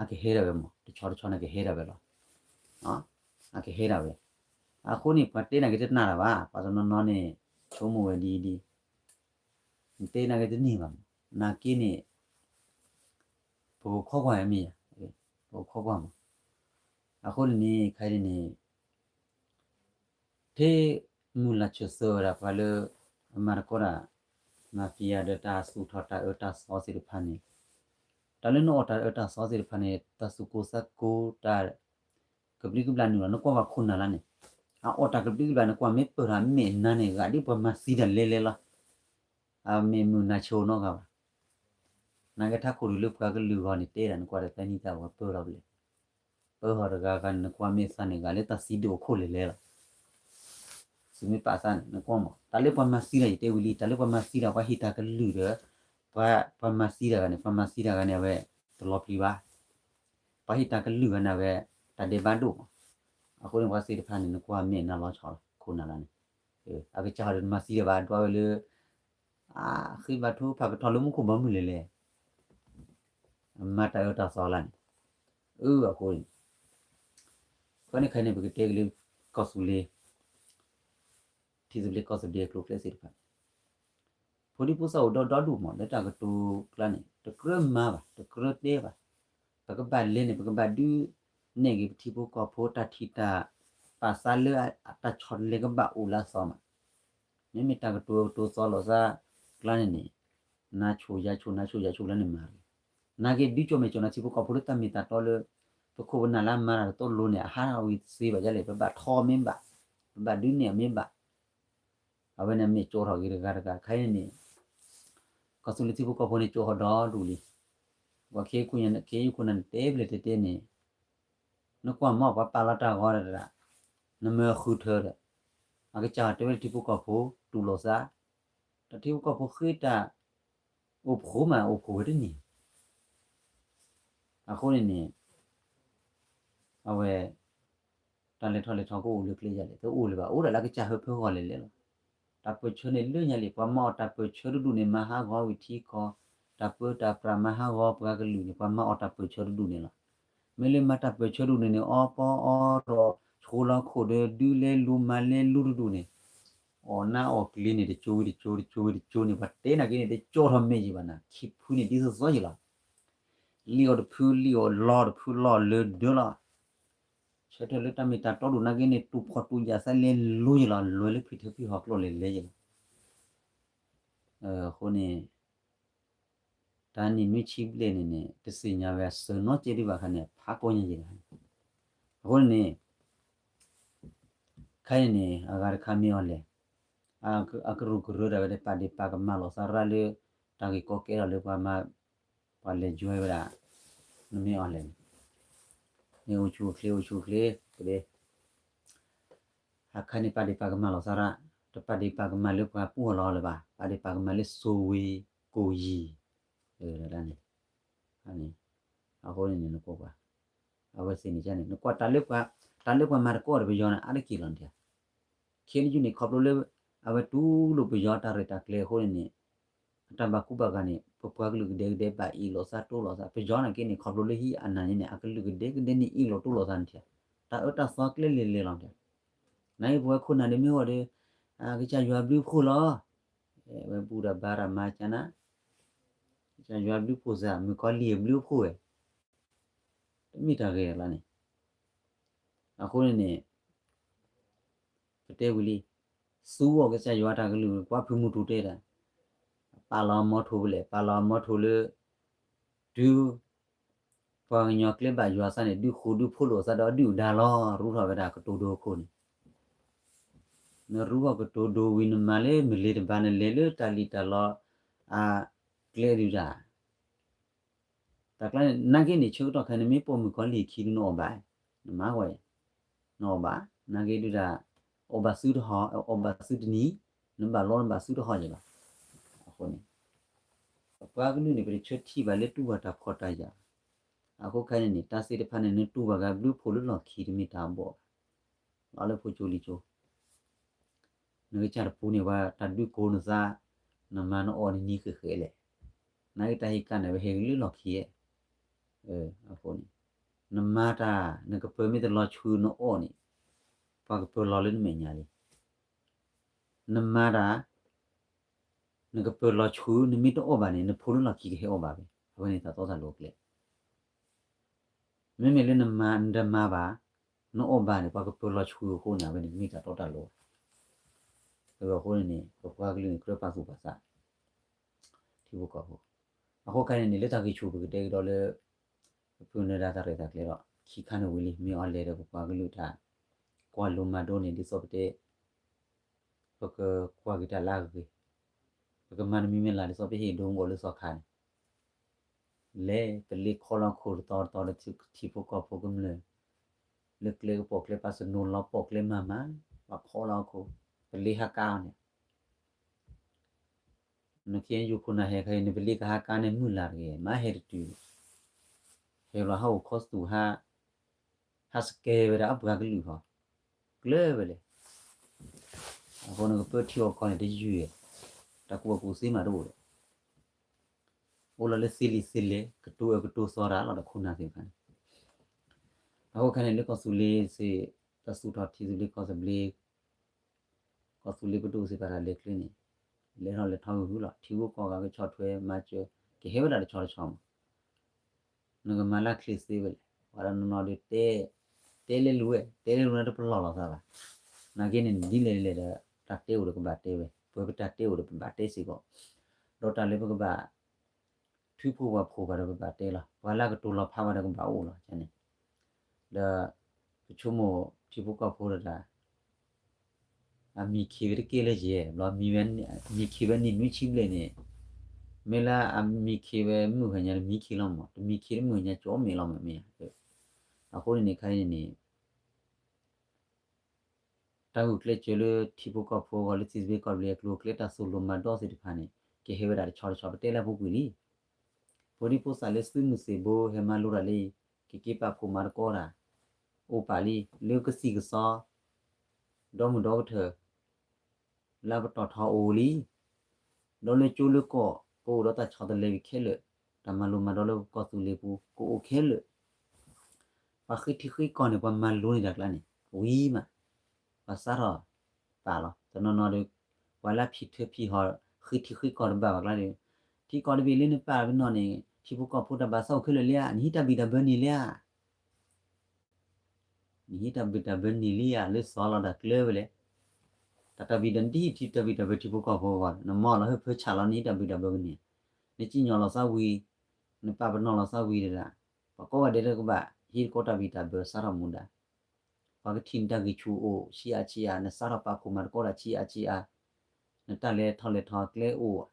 အကဟဲဒၣ်ဝဲမး တဆီတဆီန့ၣ်ကဟဲဒၣ်ဝဲလီၤ. အကဟဲဒၣ်ဝဲ. အဃိန့ၣ် ပှၤတဲနၤက့ၤတနာ်တၢ်ဘၣ် ပှၤတနီၤနီၤန့ၣ် ဆိကမိၣ်ဝဲဒ်အံၤဒ်အံၤ နတဲနၤက့ၤတန့ၢ်ဘၣ်မး နာ်က့န့ၣ် ပကခိးကွၢ်မ့ၢ်ယါ ပကခိးကွၢ်မး. အဃိန့ၣ်န့ၣ် ခဲအံၤန့ၣ် ထဲမုၢ်လၢ်ဆၢသၢဝဲဒၣ်ပှၤလၢ အမၤသကိးတၢ် mafia ဒီးတၢ်သူၣ်ထီၣ်တၢ်အၢတၢ်သီသ့ၣ်တဖၣ်န့ၣ် တၢ်လၢနအီၣ်တၢ်အၢတၢ်သီသ့ၣ်တဖၣ်န့ၣ် တၢ်သူၣ်ကိၢ်သးကိၢ်တၢ် ကဘျံးကဘျၣ်နုာ်လီၤ နကွၢ်ဘၣ်ခိၣ်နၢ်လၢန့ၣ် အအီၣ်တၢ်ကဘျံးကဘျၣ် နကွၢ်မ့ၢ်ပၢၢ်ထီၣ်မဲာ်နါန့ၣ် ဂာ်ဒ်ပှၤမၤသံတၢ်လဲၤလဲၤလီၤ. အမ့ၢ်မုၢ်နၤဆိနီတဂၤဘၣ်. နာ်က့ထးခိၣ်ဒုးလၢပှၤကလုာ်ဂီၢ်န့ၣ် တဲဒၣ်နကွၢ်ဒီးသၢနံၣ်တၢ်ဝဲပၢၢ်ထီၣ်ဘျဲၣ် ပၢဟီၣ်တဂၤဂၤန့ၣ် နကွၢ်မ့ၢ်သးန့ၣ် ဂၤလၢတၢ်သံဒိၣ်အခိၣ်လဲၤလဲၤလီၤ. သုမ့ၢ်ပာ်သးန့ၣ် နကွၢ်မး တၢ်လၢပှၤမၤသံတၢ် ယတဲဝံၤလံ တၢ်လၢပှၤမၤသံတၢ် ပှၤဟ့ၣ်တၢ်ကလုၢ်ဒီး ပှၤ ပှၤမၤသံတၢ်ဂၤန့ၣ် ပှၤမၤသံတၢ်ဂၤန့ၣ် အဝဲ တလီၤပျံၤဘၣ်. ပှၤဟ့ၣ်တၢ်ကလုၢ်ဂၤန့ၣ် အဝဲ တၢ်ဒဲးဘးဒိၣ်မး. အဃိန့ၣ် ပှၤသ့ၣ်တဖၣ်န့ၣ် နကွၢ်မ့ၢ်နၤလီၤဆီလီၤ ခိၣ်နၢ်လၢ်န့ၣ် အကစၢ်ဟီဒီးနမၤသံတၢ်ဘၣ် ဒွးဝဲလၢ အဃ့ဘါထုကဖၣ်ကထီၣ်လၢမူခိၣ်ဘီမုၢ်လဲၤလဲၤ အမၤတၢ်အၢတၢ်သီလၢ်န့ၣ် အၢအဃိန့ၣ် ဖဲန့ၣ်ခဲအံၤန့ၣ် ပကတဲက့ၤလၢ ကီၢ်သူလ့ၤ ထံသဘျ့ကီၢ်သဘျ့အကျိၤအကျဲသ့ၣ်တဖၣ် ဖိဒံဖိသၣ်အိၣ်ဒီဒူၣ်မး လၢတၢ်ကတိၤကျါန့ၣ် တကြၢးမၤဘၣ် တကြၢးတဲဘၣ်. ပကဘၣ်လဲၤန့ၣ် ပကဘၣ်ဒုးနဲၣ်က့ၤပထံဖိကီၢ်ဖိ တၢ်ထံၣ်တၢ်ပာ်သးလၢ တၢ်ဆီတလဲကဘၣ်အိၣ်လၢအသီမး. မ့မ့ၢ်တၢ်ကတိၤကတိၤသီလိာ်သးကျါန့ၣ်န့ၣ် နၤဆိၣ်ယၤဆိၣ် နၤဆိၣ်ယၤဆိၣ်လၢန့ၣ်မၤတဂ့ၤ. နာ်က့ဒုးကၠီၣ်မဲာ်ကၠီၣ်နၤထံဖိကီၢ်ဖိလၢတၢ်မ့ၢ်တၢ်တီလၢ ပခိၣ်ပနၢ်လၢအမၤတၢ်တတီလိၤန့ၣ် အဟးထီၣ်ဝံၤသ့ဘၣ်ယလဲၣ် ပဘၣ်ထီမ့ၢ်ဘၣ် ပဘၣ်ဒုးနဲၣ်အီၤမ့ၢ်ဘၣ်. အဝဲန့ၣ်မ့ၢ်ကၠီထီၣ်က့ၤတဂၤတဂၤ ခဲအံၤန့ၣ် ကီၢ်သူလ့ၤထံဖိကီၢ်ဖိန့ၣ် ကၠီထီၣ်ဒီဒူၣ်လံ. ပှၤခ့ယုၢ်ခိၣ်နၢ် ခ့ယုၢ်ခိၣ်နၢ်န့ၣ် တဲဘျဲၣ်တဲတဲန့ၣ် နကွၢ်မ့ၢ်ပှၤပာ်လီၤတၢ်ဂီၤတဂၤ နမၤဃုထၢဒီး အကစၢ်တဲဝဲလၢထံဖိကီၢ်ဖိတူၢ်လိာ်သး တၢ်ထံဖိကီၢ်ဖိဃ့တၢ် အိၣ်ဖှိၣ်မးအိၣ်ဖှိၣ်ဝဲတန့ၢ် အဃိန့ၣ်န့ၣ် အဝဲ တၢ်လဲၤထီၣ်လဲၤထီကအိၣ်လၢကျဲယၤလဲၣ် တအိၣ်လၢၤဘၣ် အိၣ်ဒၣ်လၢအကစၢ်ဟၢဖၢဂီၢ်လဲၤလဲၤလီၤ. တၢ်ပၢၢ်ဆၢန့ၣ်လၢညါလံ ပှၤမၤအီၣ်တၢ်ပၢၢ်ဆၢတဒူၣ်န့ၣ် မၤဟးဂီၤဝံၤထံကီၢ် တၢ်ပၢတၢ်ပြးမၤဟးဂီၤပှၤကလုာ်န့ၣ် ပှၤမၤအီၣ်တၢ်ပၢၢ်ဆၢတဒူၣ်န့ၣ်လီၤ. မ့ၢ်လၢမၤတၢ်ပၢၢ်ဆၢတဒူၣ်န့ၣ်န့ၣ် အီပီအီရီၣ် ဆိလီၤခိၣ်ဒီး ဒုးလဲၤလူၤမၤလဲၤလူၤတဒူၣ်န့ၣ် အီၣ်နါအီၣ်ကျ့ၤန့ၣ် တကၠိဝံၤတကၠိ တကၠိဝံၤတကၠိန့ၣ် ပှၤတဲနာ်က့န့ၣ် တကၠီထီၣ်မဲာ်ယံၤဘၣ်နၤ ခံဖုန့ၣ်ဒ်သိးသိးယံၤလီၤ. လံၣ်အီၣ်တဖု လံၣ်အီၣ်လီတဖု လီၢ်လၢဒၢလီၤ. ဆၢထၢၣ်လၢတၢ်မ့ၢ်တၢ်တီဒိၣ်နာ်က့န့ၣ် တူၢ်ဖှီၣ်တူၢ်ယာ်သးလဲၤလိၤယံၤလီၤ လဲၤလၢဖံထၢဖံဟီၣ်ကျိၣ်လဲၤလဲၤယံၤလီၤ. အဃိန့ၣ် တၢ်နံၣ်နွံဆံဘျဲၣ်န့ၣ်န့ၣ် တသ့ၣ်ညါဝဲအစၢၤနီတစဲးဒံးဘၣ်ခါန့ၣ် ဖးကိးညါယံၤလီၤ. အဃိန့ၣ်န့ၣ် ခဲအံၤန့ၣ် အဂၤတခါမ့ၢ်အီၤလဲၣ် အကရူၢ်ကရၢတၢ်ဝဲဒၣ် ပာ်ဒ့ၣ်ပာ်ကမၣ်လိာ်သးရၣ်လၢ တၢ်ဂ့ၢ်ကီကဲထီၣ်လၢပှၤမၤ ပှၤလဲၤယွဲဝဲဒၣ် နမ့ၢ်အီၤလဲၣ်န့ၣ် မ့ၢ်အိၣ်ဆူၣ်အိၣ်ချ့ အိၣ်ဆူၣ်အိၣ်ချ့ ကဒဲ အခါန့ၣ် ပာ်ဒ့ၣ်ပာ်ကမၣ်လိာ်သးရၣ် တပာ်ဒ့ၣ်ပာ်ကမၣ်လၢပှၤပူၢ်အီၤလီၤလၢၤဘၣ် ပာ်ဒ့ၣ်ပာ်ကမၣ်လၢစိၤဝ့ၤကိၣ်ယံၤ န့ၣ် အဃိန့ၣ်န့ၣ် နကွၢ်ကွၢ် အဝဲသ့ၣ်န့ၣ်န့ၣ် နကွၢ်တၢ်လၢပှၤ တၢ်လၢပှၤမၤတကီၢ်ဒီးပယီၤန့ၣ် အါတက့ၢ်လီၤန့ၣ် ခဲနယုၢ်န့ၣ် ခီဖျိလၢ အဝဲတူၢ်လိာ်ပယီၤတၢ်ရဲၣ်တၢ်ကျဲၤအဃိန့ၣ်န့ၣ် အတၢ်ဘၣ်ကူဘၣ်ဂာ်န့ၣ် ပပှၤကလုာ်ကဒဲကဒဲဘၣ်အ့ၣ်လိာ်သးတိလိာ်သး ပယီၤနာ်က့န့ၣ် ခီဖျိလၢဟံးအနၢ်န့ၣ်န့ၣ် အကလုာ်ကဒဲကဒဲန့ၣ်အ့ၣ်လိာ်တိလိာ်သးန့ၣ် တၢ်အၢတၢ်သီကျဲလဲၤလဲၤလီၤန့ၣ် နာ်က့ပဝဲခိၣ်နၢ်ဒ်မ့ၢ်ဂီၢ်ဒီး ကစၢ်ယွၤဘျုးဖှိၣ်လီၤ ဝဲဘူၣ်တၢ်ဘါတၢ်မၤကနၣ် ကစၢ်ယွၤဘျုးဖှိၣ်စ့ၢ် မုၣ်ကီၤလံၢ်အဘျုးဖှိၣ်ဝဲ တမ့ၢ်တၢ်ဂ့ၤလီၤန့ၣ် အဃိန့ၣ်န့ၣ် ပတဲဝံၤလံ သူအီၤကစၢ်ယွၤတၢ်ကလုၢ် ကွၢ်ဖုမူထူတဲဒၣ် ပာ်လီၤမီထိၣ်ဖဲလဲၣ် ပာ်လီၤမီထိၣ်လၢ တုၤ ပှၤကညီကျဲဘၣ်ယွၤသးန့ၣ် ဒုးဃိဒုးဖိးလိာ်သးဒီးဒုၣ်ဒါလီၤ ရူထီၣ်ဝဲဒၣ်ကတိၤဒိအခိၣ်န့ၣ် နရူထီၣ်ကတိၤဒိဝံၤ နမၤလၢမလ့ၤတဘၣ် နလဲၤလၢတၢ်လံၣ်တၢ်လီ အကျဲဒုၣ်ဒါ တၢ်ကျါန့ၣ် နာ်က့န့ၣ် ဆၢကတီၢ်ခဲအံၤ နမ့ၢ်ပိာ်မုၣ်ကီၤလံၢ်ခံဒု နအီၣ်ဘၣ်, နမၤဝဲ, နအီၣ်ဘၣ်, နာ်က့ဒုၣ်ဒါ အီၣ်ဘၣ်သုတဟီၣ်, အီၣ်ဘၣ်သုတနံၤ, နဘၣ်လီနဘၣ်သုတဟီၣ်ယဲဘၣ်. အဃိန့ၣ် ပပှၤကလုာ်န့ၣ် ပတဆၢထံၣ်ဘၣ်လၢတူၢ်ဘၣ်တၢ်ဖှီၣ်တၢ်ယာ်ဘၣ်. အဃိခဲအံၤန့ၣ် တၢ်သ့ၣ်တဖၣ်န့ၣ် နတူၢ်ဘၣ်ဂ့ၤဘျုးဖှိၣ်လၢလီၢ်ခံတမ့ၢ်တၢ်ဘီၣ်ဘၣ်. လီၤလၢဖိကၠိလံၤကၠိ နကစၢ်တပူၤန့ၣ် ပှၤတၢ်ဒုးကိးနသး, နမၤနအီၣ်နနံၤဃဲးဃဲးလဲၣ်. နာ်က့တၢ်ဟ့ၣ်ကၣ်န့ၣ် ပဟဲက့ၤလၢလီၢ်ခံဧါ. အဃိန့ၣ် နမၤတၢ် နကပၢၤမ့ၢ်တလီၤဆှုနအီၣ်န့ၣ် ပှၤကပၢၤလီၤလၢနမဲာ်ညါလံ. နမၤတၢ် နကပၢၤလီၤဆှု နမ့ၢ်တအီၣ်ဘၣ်န့ၣ် နဖိလၢလီၢ်ခံကဟဲအီၣ်ဘၣ်ဖဲ အဝဲန့ၣ်တၢ်တီတၢ်လိၤအကျဲ မ့မ့ၢ်လၢနမၤ နတမၤဘၣ် နအီၣ်ဘၣ်န့ၣ် ပှၤကပၢၤလီၤဆှုအဃိန့ၣ် အဝဲန့ၣ်မ့ၢ်တၢ်တီတၢ်လိၤ. အဃိန့ၣ်န့ၣ် ပပှၤကလုာ်န့ၣ် ကြၢးပာ်သူၣ်ပာ်သး ထံဖိကီၢ်ဖိ. အဃိခဲအံၤန့ၣ် လၢတၢ်ဂံၢ်ဆူၣ်ပကတဲကဒီးလၢ ပပုၢ်နၢၤဒါတၢ်ရဲၣ်တၢ်ကျဲၤဒီး ခံခါန့ၣ်ဝံၤလံ မ့ၢ်အီၤလဲၤဒီးပပှၤကလုာ်တၢ် ကွၢ်လိမၤဒိန့ၣ် ဒ်သိးပတဲ ပကကွၢ်က့ၤတၢ်လၢအဂ့ၤ, ပကမၤတမံၤမ့ၢ်လၢ် ဒ်သိးပဟ့ၣ်ဒိမုၢ်အီၤလၢသီခါန့ၣ် လဲၤပလ့ခီလီၤခိၣ်တသီတသီဒီး ထံဖိကီၢ်ဖိကမျၢၢ် လၢကျဲကပိာ်ကျဲ ပှၤစနိလီၤပိာ်ကျဲမၤမၤ, ပှၤဖီလီၤအခိၣ်, ပလ့ဟါကါအီၤန့ၣ် နခ့ယိၤခိၣ်နၢ်ဟဲခါအံၤ နပလ့ကဟါကါန့ၣ်မုၢ်လၢ်တဂ့ၤ, မၤဟဲတတုၤ, ဟဲလီၤဟးအိၣ်ခီသူၣ်ဟါ, ဟးစကဲဝဲဒၣ်အပှၤကလုာ်ဟီ, ကျၢၤဝဲလဲၣ်. အဃိနကပၢထံအီကီၢ်န့ၣ်တယုၢ်, တၢ်ကူၣ်ဘၣ်ကူၣ်သ့မးတအိၣ်ဒီး, အိၣ်လီၤလၢသ့လံာ်သ့လဲၢ် ကတိၤအၢကတိၤသီတၢ်လီၤဒီးခိၣ်နၢ်သ့ၣ်တဖၣ်န့ၣ်, အဃိခဲန့ၣ်လၢကီၢ်သူလ့ၤစ့ၢ်, တၢ်သူၣ်ထီၣ်ထံသူလ့ၤကီၢ်သဘျ့ ကီၢ်သူလ့ၤပဒိၣ်သ့ၣ်တဖၣ်တၢ်လဲၤကျဲန့ၣ်, လဲၤထီၣ်လဲၤထီဂုာ်ဂုာ်လီၤ, ထံဂုၤကီၢ်ဂၤကဆီၣ်ထွဲမၤစၢၤ, ကဟဲဝဲဒၣ်တဆီတဆီမး, နကမၤလၢချ့သ့ဝဲလဲၣ်, ပှၤတနီၤနီၤဒီး တဲလဲၤလူၤဝဲ, တဲလဲၤလူၤန့ၣ်တပလီၢ်လီၤသးဘၣ်, နာ်က့န့ၣ် ဒ်လဲၣ်ဒ်လဲၣ်ဒီး တၢ်တဲအိၣ်ဒီးကဘၣ်တဲဝဲ, ပှၤပတၢ်တဲအိၣ်ဒီးပဘၣ်တဲစ့ၢ်ကီး, ဒီးတၢ်လၢပကဘၣ် ထုဖိပှၤဖိဘၣ်ဒီးပဘၣ်တဲလီၤ, ပှၤလၢကတိၤလီၤဖးဘၣ်ဒီးကဘၣ်အိၣ်လီၤန့ၣ်, ဒီး ပဆိကမိၣ်ထံဖိကီၢ်ဖိတဒၣ် အမံၤခံးဝဲတက့ၢ်လၢယဲၢ်ဘျီ, မံၤခံးဝဲနံၣ်နွံဆံဘျဲၣ်န့ၣ်, မ့ၢ်လၢအမံၤခံးဝဲမုၢ်ဟဲညါ တမံၤခံးလီၤမး, တမံၤခံးတမုၢ်ဟဲညါ ကၠီမ့ၢ်လီၤမးမ့ၢ်ဧါ. အဃိန့ၣ်န့ၣ် ခဲအံၤန့ၣ်န့ၣ် တၢ်ဂုာ်ကျဲးစၢးလၢထံဖိကီၢ်ဖိအဂီၢ် လၢထံသဘျ့ကီၢ်သဘျ့အကျိၤအကျဲ တၢ်သိၣ်လိမၤဒီးသ့ၣ်တဖၣ်န့ၣ် ကဟဲဝဲဒၣ်တဆီတဆီ ပတဲလၢအပူၤကွံာ်လံ. ဖိဒံဖိသၣ်လၢသုးမုၢ်သ့ၣ်ဘိဟဲမၤလိတၢ်လၢ ကက့ၤပာ်ဖှိၣ်မၤသကိးတၢ် အိၣ်ပာ်လံ လၢကသံၣ်ကသီ ဒီမုၢ်ဒီကထၢၣ် လၢပတီၢ်ထီအိၣ်လံ. ဒီးလၢကၠိလၢကီၢ် ကအိၣ်ဒီးတၢ်ဆီတလဲဝံၤခဲလၢာ်, တၢ်မၤလိမၤဒိးလၢကီၢ်သူလ့ၤပူၤ ကအိၣ်ခဲလၢာ်. ပှၤဃ့ထံဃ့ကီၢ်န့ၣ် ပှၤမၤလိန့ၢ်တၢ်ကျါန့ၣ် ဝံၤမး ပှၤစးထီၣ်ပာ်လီၤ. တနီၤနီၤဒီး ပှၤလၢဖံးထၢဖံးဟီၣ် ဃ့ထံဃ့ကီၢ်တဘၣ်ဘၣ်ကျါဒီး ထံကီၢ်တဘ့ၣ်လၢနပာ်ပနီၣ်န့ၣ် ထံဖိကီၢ်ဖိတၢ်ဘၣ်သးအိၣ်ခဲလၢာ်လံဧါ, နဟံးတၢ်ဘံၣ်တၢ်ဘၢန့ၢ်လံဧါ. နဟံးတၢ်ဘံၣ်တၢ်ဘၢန့ၢ်လံဧါ လၢစီၤလီၤဒၣ်ကျၢၤဝဲလဲၣ်. တၢ်တၢ်ဘံၣ်တၢ် နတဟံးထံတၢ်ဘံၣ်တၢ်ဘၢထံဖိကီၢ်ဖိအဂီၢ် နမၤလီၤဟၢဖၢဆးလီၤ နဟံးတၢ်ဘံၣ်တၢ်ဘၢကန့ၢ်, နစံၣ်ညီၣ်လီၤသးဝံၤ, နပာ်ပနီၣ်လီၤသးဝံၤတဒၣ်, ပှၤကိးဂၤဒဲးလၢကဘၣ်ဟံးသကိးတၢ်ဘံၣ်တၢ်ဘၢစးထီၣ်မူဒါ, ပှၤကထံၣ်နတၢ်ဂံၢ်ဆူၣ်အိၣ်ဆံးအါဆံးအါ, နစးထီၣ်ပာ်ဖှိၣ်မၤသကိးတၢ်ဆံးအါဆံးအါ, နတၢ်လဲၤထီၣ်လဲၤထီၣ်ကျဲအိၣ်,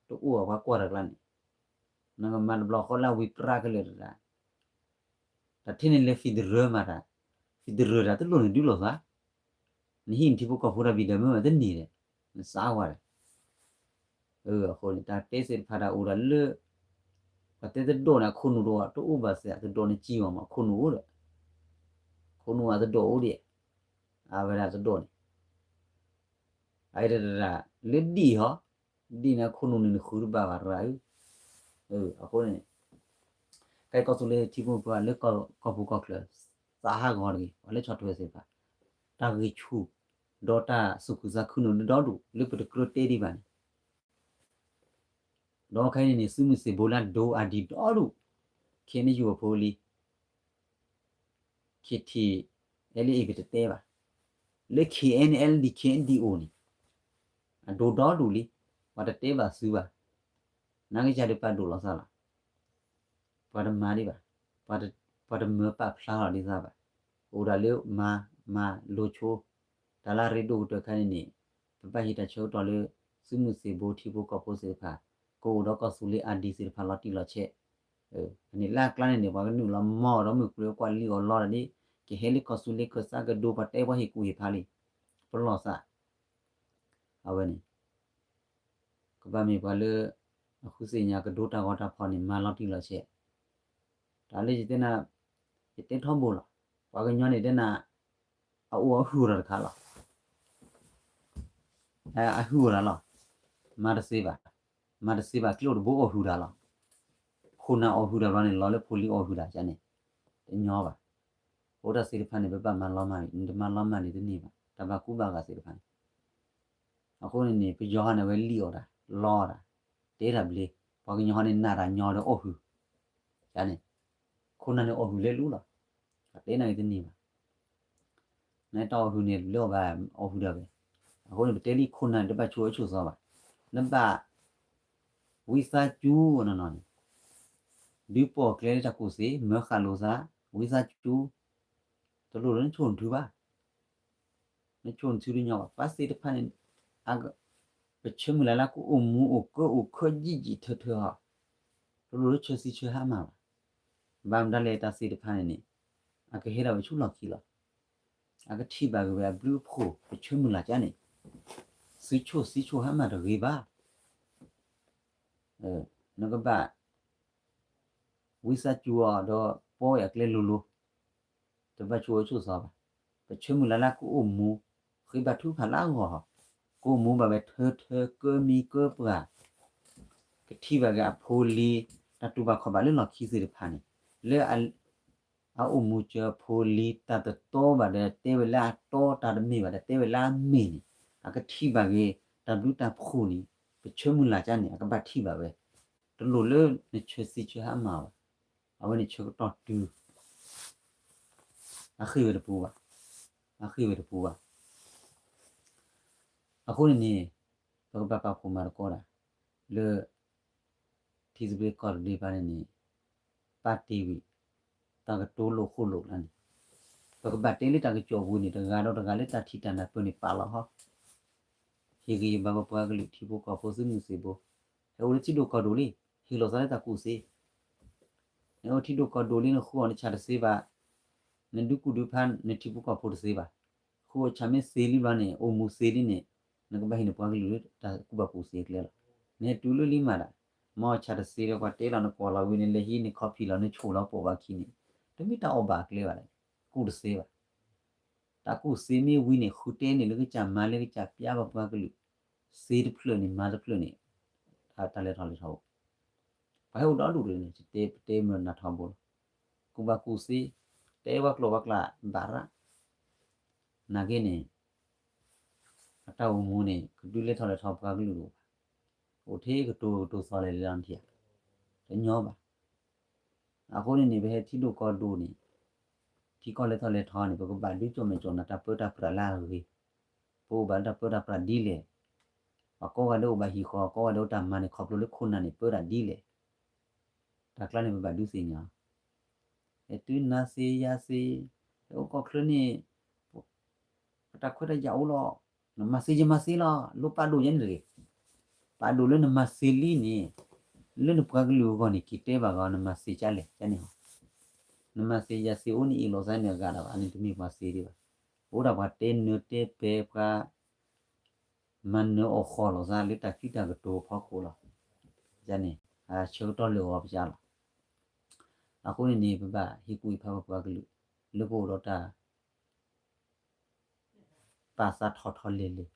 တအိၣ်အပှၤကွၢ်တၢ်ကျါန့ၣ်, နကမၤတဘျီဃီလၢဝံၤပြးခဲလၢာ်တဒၣ် တၢ်ထဲန့ၣ်လဲၤ federal မးတၢ်, federal တၢ်တလိၣ်န့ၣ်ဒုးလိာ်သး, နဟံးနထံဖိကီၢ်ဖိတၢ်ဘံၣ်တၢ်ဘၢမးတန့ၢ်ဒီး, နစးဝါဒီး, အဃိန့ၣ် တၢ်တဲသ့ၣ်တဖၣ်တၢ်အိၣ်ဒီးလၢ, ပှၤတဲတဒိးန့ၣ် အခိၣ်နူာ်တအိၣ် တအိၣ်ဘၣ်စ့ၢ် တဒိးန့ၣ်စံၣ်အီၤမး အခိၣ်နူာ်အိၣ်ဒီး, အခိၣ်နူာ်အတဒိးအိၣ်ဒံး, အဝဲဒၣ်တဒိးန့ၣ် အအံၤတရၣ် လၢဒံၣ်ဟီ, ဒံၣ်န့ၣ်အခိၣ်နူာ်န့ၣ် နဃုတဘၣ်ဘၣ်တရၣ်ဧၢ, အဃိန့ၣ်, ကဲကီၢ်သူလ့ၤထံဖိကီၢ်ဖိလၢကီၢ်ပူၤကီၢ်ချၢ, သးဟးဂီၤတဂ့ၤ ပှၤလၢဆီၣ်ထွဲသ့ၣ်တဖၣ်, တၢ်ဂံၢ်ဆူၣ်, ဒီးတၢ်သူၣ်ခုသးခုန့ၣ်ဒိၣ်ဒိၣ် လၢပတကြၢးတဲဒံးဘၣ်န့ၣ် ဒီးခဲအံၤန့ၣ်န့ၣ် သုးမုၢ်သံၣ်ဘိလၢအဒိအဒံးဒီဒူၣ်, ခဲန့ၣ်ယိၤအဖိလံ, ခ့ထံၣ်, အဲလ့အ့ၣ် ပတတဲဘၣ်, လၢ K N L D K N D O န့ၣ်, အဒိဒီဒူၣ်လံ, ပှၤတတဲဘၣ်သုဘၣ်, နာ်က့ယၤဒီးပာ်ဒိၣ်လီၤသးလီၤ. ပှၤတမၤဒံးဘၣ်, ပှၤတမၢပာ်ဖျါလီၤဒံးသးဘၣ်, အိၣ်ဒၣ်လၢမၤ, မၤလိဆိ, တၢ်လၢအရ့ဒိၣ်ကတၢၢ်ခါန့ၣ်န့ၣ်, ပဘၣ်ဟ့ၣ်တၢ်ဆၢကတီၢ်လၢ သုးမုၢ်သံၣ်ဘိထံဖိကီၢ်ဖိသ့ၣ်တဖၣ်, ကအိၣ်ဒီးကီၢ်သူလ့ၤအဒံးသ့ၣ်တဖၣ်လီၤတံၢ်လီၤဆဲး, န့ၣ်လၢအကျါန့ၣ်န့ၣ် ပှၤကနုာ်လီၤမီၢ်ဒီးမုၢ်ကျိၤကွၢ်လံအီၤလီၤဒီး, ကဟဲလၢကီၢ်သူလ့ၤခၢၣ်သးကဒိပှၤတဲပှၤဟ့ၣ်ကူၣ်ဟ့ၣ်ဖးလံ, ပလီၢ်သး အဝဲန့ၣ် ကဘၣ်မ့ၢ်ပှၤလၢ အဃုသ့ၣ်ညါကဒိတၢ်ဂီၤတၢ်ဖီၣ်န့ၣ် မၤလီၤတံၢ်လီၤဆဲး, တၢ်လၢယတဲနၤ, ယတဲထီဘိလီၤ, ပှၤကညီန့ၣ်တဲနၤ, အအိၣ်အဟုၣ်ဒီးတခါလီၤ, အဟုၣ်ဒီးလီၤ, မၤတသ့ဘၣ်, မၤတသ့ဘၣ် ကျိၣ်တဘိအီၣ်ဟုၣ်ဒၣ်လီၤ, ခိၣ်နၢ်အီၣ်ဟုၣ်ဒၣ်ဘျီန့ၣ် လီၤလၢဖိလံၤအီၣ်ဟုၣ်ဒၣ်န့ၣ်, တညီဘၣ်, အိၣ်တၢ်သ့ၣ်တဖၣ်န့ၣ် ပဘၣ်မၤလီၤမၢ်န့ၣ် နတမၤလီၤမၢ်န့ၣ်တန့ၢ်ဘၣ်, တၢ်ဘၣ်ကူဘၣ်ဂာ်သ့ၣ်တဖၣ်န့ၣ် အဃိန့ၣ်န့ၣ် ပယီၤဟီန့ၣ် အဝဲလံၣ်အီၣ်တၢ်, လီတၢ်, တဲတၢ်ဘျ့, ပှၤကညီဟီန့ၣ် နးတၢ်ညီဒီးအီၣ်ဟုၣ်, န့ၣ်, ခိၣ်နၢ်န့ၣ်အီၣ်ဟုၣ်လဲၤလူလီၤ, ပှၤတဲနၤဂ့ၤတန့ၢ်ဘၣ်, နတၢ်အီၣ်ဟုၣ်န့ၣ် လၢအီၣ်ဘၣ်, အီၣ်ဟုၣ်ဒၣ်ဝဲ, အဃိန့ၣ် ပတဲလံခိၣ်နၢ်န့ၣ် တဘၣ်ဆိၣ်အၢဆိၣ်သီဘၣ်, နဘၣ် ဝံသးစူၤနီၢ်နီၢ်န့ၣ်, ဒုးပိာ်ကျဲလၢတၢ်ကူၣ်သ့, မၢဃာ်လိာ်သး, ဝံသးစူၤ, တလိၣ်လၢနဆိၣ်နထုဘၣ် နဆိၣ်နထုတညီဘၣ်, ပှၤသ့ၣ်တဖၣ်န့ၣ်, ပဆၢမုၢ်လၢ်လၢကအိၣ်မူအိၣ်ကၢအိၣ်ခၢယံာ်ယံာ်ထၢထၢဧါ, တလိၣ်လၢဆၢသံဆၢဟါမၢ်ဘၣ်, ဘၣ်မတၤလဲၣ်တၢ်သ့ၣ်တဖၣ်န့ၣ်န့ၣ်, အကဟဲဒၣ်ဝဲဆူလီၢ်ခံလီၤ. အကထံၣ်ဘၣ်က့ၤဝဲအဘျုးအဖှိၣ် ပဆၢမုၢ်လၢ်ကါန့ၣ်, စုဆိၣ်စံဆိၣ်ဟါမၢ်တဂ့ၤဘၣ်. နကဘၣ် ဝံသးစူၤအီၤဒီး ပီဝဲအကျဲလိၤလိၤ, တဘၣ်ဆိၣ်အၢဆိၣ်သီဘၣ်. ပဆၢမုၢ်လၢ်လၢကအိၣ်မူ, ဃ့ဘါထုကဖၣ်လၢအဂီၢ်, ကအိၣ်မူဘၣ်ဝဲထၢထၢကၢမံကၢပှၤ, ကထံၣ်ဘၣ်က့ၤအဖိလံၤ တၢ်တူၢ်ဘၣ်ခီၣ်ဘၣ်လၢလီၢ်ခံသ့ၣ်တဖၣ်န့ၣ်, လၢ အအိၣ်မူစၢၤအဖိလံၤ တၢ်တတီဘၣ်ဒီးတဲဝဲလၢအတီ, တၢ်တမ့ၢ်ဘၣ်ဒီးတဲဝဲလၢအမ့ၢ်န့ၣ်, အကထံၣ်ဘၣ်က့ၤ တၢ်ဘျုးတၢ်ဖှိၣ်န့ၣ်, ပဆၢမုၢ်လၢ်ကါန့ၣ် အကဘၣ်ထံၣ်ဘၣ်ဝဲ, တလိၣ်လၢနဆၢစံဆၢဟါမၢ်ဘၣ်. အဝဲန့ၣ်ဆၢကတီၢ်တုၤ အဃ့ၢ်ဝဲတပူၤဘၣ်, အဃ့ၢ်ဝဲတပူၤဘၣ်. အဃိန့ၣ်န့ၣ် ပကဘၣ်ပာ်ဖှိၣ်မၤသကိးတၢ် လၢ ထံသဘျ့ကီၢ်သဘျ့ဘၣ်န့ၣ်န့ၣ် ပာ်တ့ၢ်ဝံၤ တၢ်ကတိၤလိာ်ဃိလိာ်ကျါန့ၣ်, ပကဘၣ်တဲလၢတၢ်ကစီၣ်ပူၤန့ၣ် တဂၤဒီးတဂၤလၢတၢ်ထံၣ်တၢ်နၢ်ပၢၢ်န့ၣ်ပာ်လီၤဟီ, ဟ့ၣ်ဂံၢ်ဟ့ၣ်ဘါပပှၤကလုာ်ထံဖိကီၢ်ဖိသုးမုၢ်သံၣ်ဘိ, ဟဲအိၣ်လၢထံဒိၣ်ကီၢ်ဒိၣ်လံ, ဟ့ၣ်လီၤသးလၢတၢ်ကူၣ်သ့, နအိၣ်ထံဒိၣ်ကီၢ်ဒိၣ်လံ နဃုအီၤနဆၣ်တသ့ဘၣ်, နဒုးကူၣ်ဒုးဖးနထံဖိကီၢ်ဖိတသ့ဘၣ်, ဃုအီၤဆၣ်မ့ၢ်သ့လံဘျီန့ၣ် အိၣ်မူသ့လံန့ၣ်, နကဘၣ်ဟ့ၣ်နပှၤကလုာ်လၢတၢ်ကူၣ်ဘၣ်ကူၣ်သ့အကျဲလီၤ. နဟဲတုၤလၢလံမးဒၣ်, မ့ၢ်အီၤဆၣ်တသ့ဒီးပှၤတဲလီၤနကွၢ်လီၤဝံၤန့ၣ် လဲၤဟံးန့ၢ်ခီဖံးလီၤ နဆိၣ်လီၤပိာ်ဘၣ်ခံန့ၣ်, တမ့ၢ်တၢ်အီၣ်ဘၣ်အကျဲဘၣ်, ကူၣ်တသ့ဘၣ်. တၢ်ကူၣ်သ့မ့ၢ်ဝံၤန့ၣ် ဃုတဲန့ၣ်လၢကစၢ်မၤလၢကစၢ်ပျါဘၣ်ပှၤကလုာ်, သ့တဖျၢၣ်န့ၣ် မၤတဖျၢၣ်န့ၣ်, တၢ်လဲၤထီၣ်လဲၤထီၣ်အိၣ်, ပှၤဟဲအိၣ်ဒီဒူၣ်န့ၣ် ပတဲမ့ၢ်နၢ်ထီဘိလီၤ. ကူၣ်ဘၣ်ကူၣ်သ့, တဲပှၤကျိာ်ပှၤကျးဘၣ်ရၣ်, နာ်က့န့ၣ် အတၢ်အိၣ်မူန့ၣ် ကဒုးလဲၤထီၣ်လဲၤထီပှၤကလုာ်တအိၣ်ဘၣ်, အိၣ်ထဲကတိၤကတိၤသီလဲၤလဲၤလီၤနထံၣ်ဧါ, တညီဘၣ်. အဃိန့ၣ်န့ၣ် ပဟဲထံဒိၣ်ကီၢ်ဒိၣ်န့ၣ်, ထံကီၢ်လဲၤထီၣ်လဲၤထီန့ၣ် ပကဘၣ်ဒုးကၠီၣ်မဲာ်ကၠီၣ်နၤတၢ်ပၢတၢ်ပြးလၢအဂ့ၤ, ပအိၣ်ဘၣ်လၢတၢ်ပၢတၢ်ပြးဒ်လဲၣ်, ပှၤကိးဂၤဒဲးအိၣ်ဘၣ်ဟံၣ်ဃီ ကိးဂၤဒဲးအိၣ်တၢ်မၤန့ၣ် ခီဖျိလၢခိၣ်နၢ်န့ၣ် ပၢတၢ်ဒ်လဲၣ်, တၢ်ကျါန့ၣ် ပဘၣ်ဒုးသ့ၣ်ညါ ဟဲတုၤနၤသ့ယၤသ့, ဟဲအိၣ်ကီၢ်ချၢန့ၣ် ပတၢ်ခွဲးတၢ်ယာ်အိၣ်လီၤ, နမၤသ့ယမၤသ့လီၤ, လိၣ်ပာ်ဒိၣ်ယဲန့ၣ်တဂ့ၤ, ပာ်ဒိၣ်လၢနမၤသ့လံန့ၣ်, လၢနပှၤကလုာ်အဂီၢ်န့ၣ် က့ၤတဲဘၣ်ဂီၤ နမၤသ့ကလဲၣ်န့ၣ်, နမၤသ့ယၤသ့အိၣ်န့ၣ်အ့ၣ်လိာ်သးန့ၣ်အဂၤဒၣ်ဘၣ်, အန့ၣ်တမ့ၢ်ပှၤသ့ဒံးဘၣ်, အိၣ်ဒၣ်ပှၤတဲနၢၤတဲပဲာ်ပှၤ မၤနၢၤအီၣ်ဃီလိာ်သးလၢတၢ်စံးတၢ်ကတိၤအဖီခိၣ်လီၤ. ယန့ၣ် အဆၢကတီၢ်လၢအဂီၢ်ပယါလီၤ. အဃိန့ၣ်န့ၣ် ပဘၣ်ဟ့ၣ်ကူၣ်ဟ့ၣ်ဖးပပှၤကလုာ် လၢပအိၣ်ဒီးတၢ် ပာ်သးထီၣ်ထီၣ်လဲၢ်လဲၢ်, အဃိခဲအံၤန့ၣ်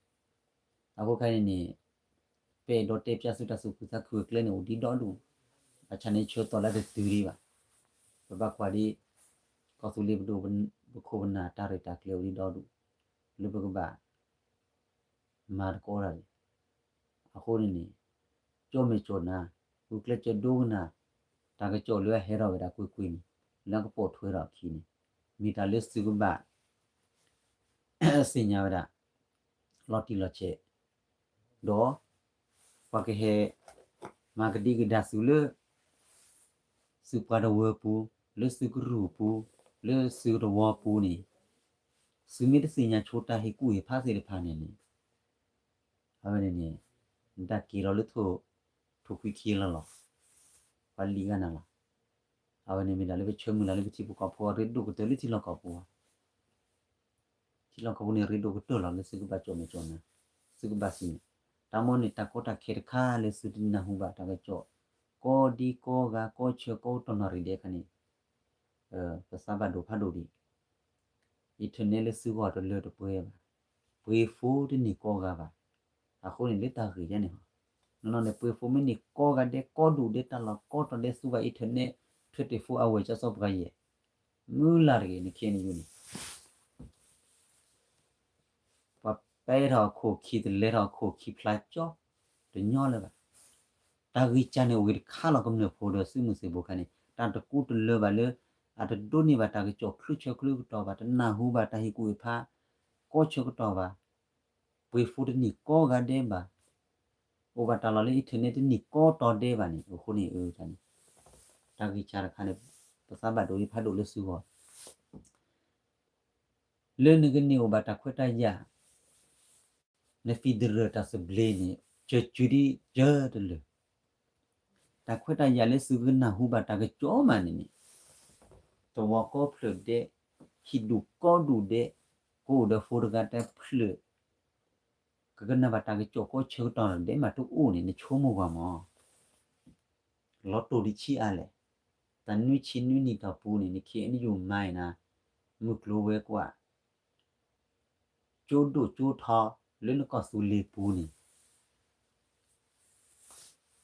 န့ၣ် ပအဲၣ်ဒိးတဲပျၢ်သုတၢ်သူၣ်ခုသးခုအကျဲန့ၣ် အိၣ်ဒံးဒီဒူၣ်, ဘၣ်ဆၣ်န့ၣ်ဆၢသီၣ်လၢတတုၤဒံးဘၣ်, ပဘၣ်ကွၢ်ဒ် ကီၢ်သူလ့ၤပဒိၣ်ပခိၣ်ပနၢ်တၢ်ရဲၣ်တၢ်ကျဲၤအိၣ်ဒံးဒီဒူၣ်, လၢပကဘၣ် မၤသကိးတၢ်န့ၣ်, အဃိန့ၣ်န့ၣ် ကၠီၣ်မဲာ်ကၠီၣ်နၤ, ဂုာ်ကျဲးစၢးဒိကနၣ် တၢ်ကစီၣ်လၢအဟဲထီၣ်ဝဲဒၣ်ကွ့ၢ်ကွ့ၢ်န့ၣ်, လၢကပိာ်ထွဲထီၣ်အခံန့ၣ်, မ့ၢ်တၢ်လၢသုကဘၣ် သ့ၣ်ညါဝဲဒၣ် လီၤတံၢ်လီၤဆဲး, ဒီး ပှၤကဟဲ မၤကဒံကဒါသုလၢ သုပှၤတဝၢပူၤ, လၢသုကရူၢ်ပူၤ, လၢသုတဝီပူၤန့ၣ်, သုမ့ၢ်တသ့ၣ်ညါဆိတၢ်ဟ့ၣ်ကူၣ်ဟ့ၣ်ဖးသ့ၣ်တဖၣ်န့ၣ်န့ၣ်, အဝဲန့ၣ်န့ၣ် နတၢ်က့ၤလီၤလၢ ထိၣ်ခွံခံလီၤလီၤ, ပှၤလံၤဂၤနၤလီၤ. အဝဲန့ၣ်မ့ၢ်ဒၣ်လၢပဆၢမုၢ်လၢ်လၢပထံဖိကီၢ်ဖိအရ့ဒိၣ်ကတၢၢ်လၢထံလီၢ်ကီၢ်ပူၤ ထံလီၢ်ကီၢ်ပူၤန့ၣ် ရ့ဒိၣ်ကတၢၢ်လီၤလၢသုကဘၣ်ကၠီၣ်မဲာ်ကၠီၣ်နၤ, သုကဘၣ်သ့ၣ်ညါ, တၢ်မ့ၢ်န့ၣ် တၢ်ကီတၢ်ခဲတခါလၢသုတနၢ်ဟူဘၣ်တၢ်ကစီၣ်, ကီဒံကီဂၤ ကီဆၢကီတီၢ်နီၢ်ရံၣ်ဒဲးခါန့ၣ်, ပသးဘၣ်ဒိၣ်ဖးဒိၣ်ဒံး, internet လၢသုဂီၢ်တလၢတပှဲၤဘၣ်, ပှ့ၤ phone တန့ၢ်ကိးဂၤဘၣ်, အဃိန့ၣ်လၢတၢ်ဂ့ၢ်ယါန့ၣ်ဟီ, နီၢ်နီၢ်န့ၣ် ပှ့ၤ phone မ့ၢ်န့ၢ်ကိးဂၤဒဲး ကိးဒူၣ်ဒဲး တၢ်လီၢ်ကိးတီၤဒဲး သူဘၣ် internet ထွဲတ့ၢ် phone အဝဲၢ်ကၠီစီပှၤယဲၢ်, မုၢ်လၢ်တဂ့ၤ နခ့နယူၤန့ၣ် ပှၤပဲထီၣ်အခိၣ်ခံ တလဲၤထီၣ်အခိၣ်ခံဖျါကၠီ, တညီလၢၤဘၣ်. တၢ်ဂံၢ်စၢ်န့ၣ်အိၣ်ဂ့ၤတခါလီၤ ကမျၢၢ်ဖိဒီးသုးမုၢ်သံၣ်ဘိခါန့ၣ် တၢ်တကူတလၢၤဘၣ်လၢ အတဒိးန့ၢ်ဘၣ်တၢ်ကစီၣ်ချုးဆၢချုးကတီၢ်ဘၣ်, တနၢ်ဟူဘၣ်တၢ်ဟ့ၣ်ကူၣ်ဟ့ၣ်ဖး ကိးဆၢကတီၢ်ဘၣ်, ပှ့ၤ phone တန့ၢ်ကိးဂၤဒဲးဘၣ်, အိၣ်ဘၣ်တၢ်လီၢ်လၢ internet တန့ၢ်ကိးတီၤဒဲးဘၣ်န့ၣ် အဃိန့ၣ် တၢ်ဂံၢ်စၢ်တခါန့ၣ် ပသးဘၣ်ဒိၣ်ဖးဒိၣ်လၢသုဂီၢ် လၢနကန့ၢ်အိၣ်ဘၣ်တၢ်ခွဲးတၢ်ယာ်, န federal တၢ်သဘျ့န့ၣ် ကၢကုဒံကၢတလၢာ်, တၢ်ခွဲးတၢ်ယာ်လၢသုကနၢ်ဟူဘၣ်တၢ်ကစီၣ်မးန့ၣ်န့ၣ်, သဝီကိးဖျၢၣ်ဒဲး, ဟံၣ်ဒူၣ်ကီၢ်ဒူၣ်ဒဲး, ကအိၣ်ဒီးဖိတဂၤတဖျၢၣ်, ကကနၣ်ဘၣ်တၢ်ကစီၣ်ကိးဆၢကတီၢ်ဒဲးမးတအိၣ်န့ၣ် နဆိကမိၣ်ကွၢ်မး. လီၤတိၢ်ဒံးဆံးအါလဲၣ်. တၢ်နွံဆံနွံနံၣ်တီၢ်ပူၤန့ၣ် နခ့ၣ်အဲၣ်ယူၣ်မါအံၤနၤ, မုၢ်ကျိၤဝဲၤကွာ် ကၠိဒိၣ်ကၠိထီ လၢနကီၢ်သူလ့ၤပူၤန့ၣ်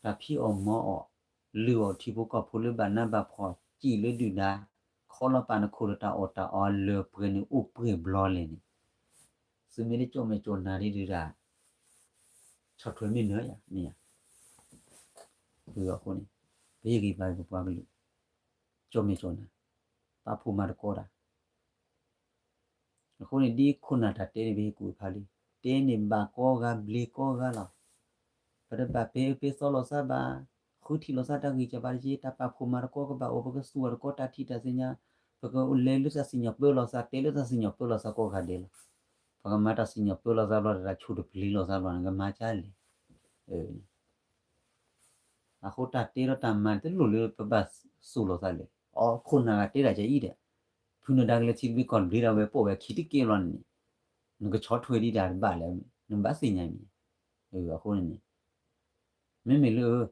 တၢ်ဖံးအီၣ်မၤအီၣ်, လုၢ်အီၣ်ထံဖိကီၢ်ဖိလၢဘၣ်နးဘၣ်ဖှီၣ်, စံၣ်လၢဒုၣ်ဒါ, ခီလီၤပာ်နခိၣ်ဒီးတၢ်အီၣ်တၢ်အီလၢပှဲၤန့ၣ်အိၣ်ပှဲၤဘျီလဲၣ်န့ၣ်, သုမ့ၢ်လၢကၠီၣ်မဲာ်ကၠီၣ်နၤဒ်ဒုၣ်ဒါ ဆီၣ်ထွဲမ့ၢ်နၢၤယၤ မ့ၢ်ယၤ, အဃိန့ၣ် ပဟ့ၣ်ဂံၢ်ဘါပပှၤကလုာ် ကၠီၣ်မဲာ်ကၠီၣ်နၤ, ပာ်ဖှိၣ်မၤသကိးတၢ် အဃိန့ၣ် ဒ်ခိၣ်နၢ်တၢ်တဲန့ၣ် ပဟ့ၣ်ကူၣ်ဖးလံ, တဲန့ၣ်ဘၣ်ကိးဂၤဘျ့ကိးဂၤလီၤ. ပတဘၣ်ပဲာ်အၢပဲာ်သီလိာ်သးဘၣ်, ဃုထံၣ်လိာ်သးတၢ်ဂံၢ်စၢ်ဘါတက့ၢ်, တၢ်ပာ်ဖှိၣ်မၤသကိးကဘၣ်အိၣ်, ပကသူၣ်အီၤသကိးတၢ်ထံၣ်တၢ်သ့ၣ်ညါ, ပကလဲၤလၢတၢ်စံၣ်ညီၣ်ပၢလီၤသး, တဲလၢတၢ်စံၣ်ညီၣ်ပၢလီၤသးကိးဂၤဒဲးလီၤ. ပကမၤတၢ်စံၣ်ညီၣ်ပၢလီၤသးဘျီဒီး တၢ်ဆူၣ်တပျ့ၤလိာ်သးဘျီန့ၣ် ကမၤကလဲၣ်. အဃိတၢ်တဲဒီးတၢ်မၤန့ၣ် တလိၣ်လၢပဘၣ်သူၣ်လိာ်သးလဲၣ်. အခိၣ်နၢ်ဂၤတဲဒၣ်ကအံၤဒီး, ဖုနၢၤဒါကလဲၤထံသဘျ့ကီၢ်သဘျ့ဒၣ်ဝဲ ပိာ်ဝဲခံတက့ၢ်လီၤန့ၣ်, နကဆီၣ်ထွဲဒံးဒၣ်တဘၣ်လဲၣ်, နဘၣ်သ့ၣ်ညါမ့ၢ်, အဃိန့ၣ်န့ၣ် မ့မ့ၢ်လၢ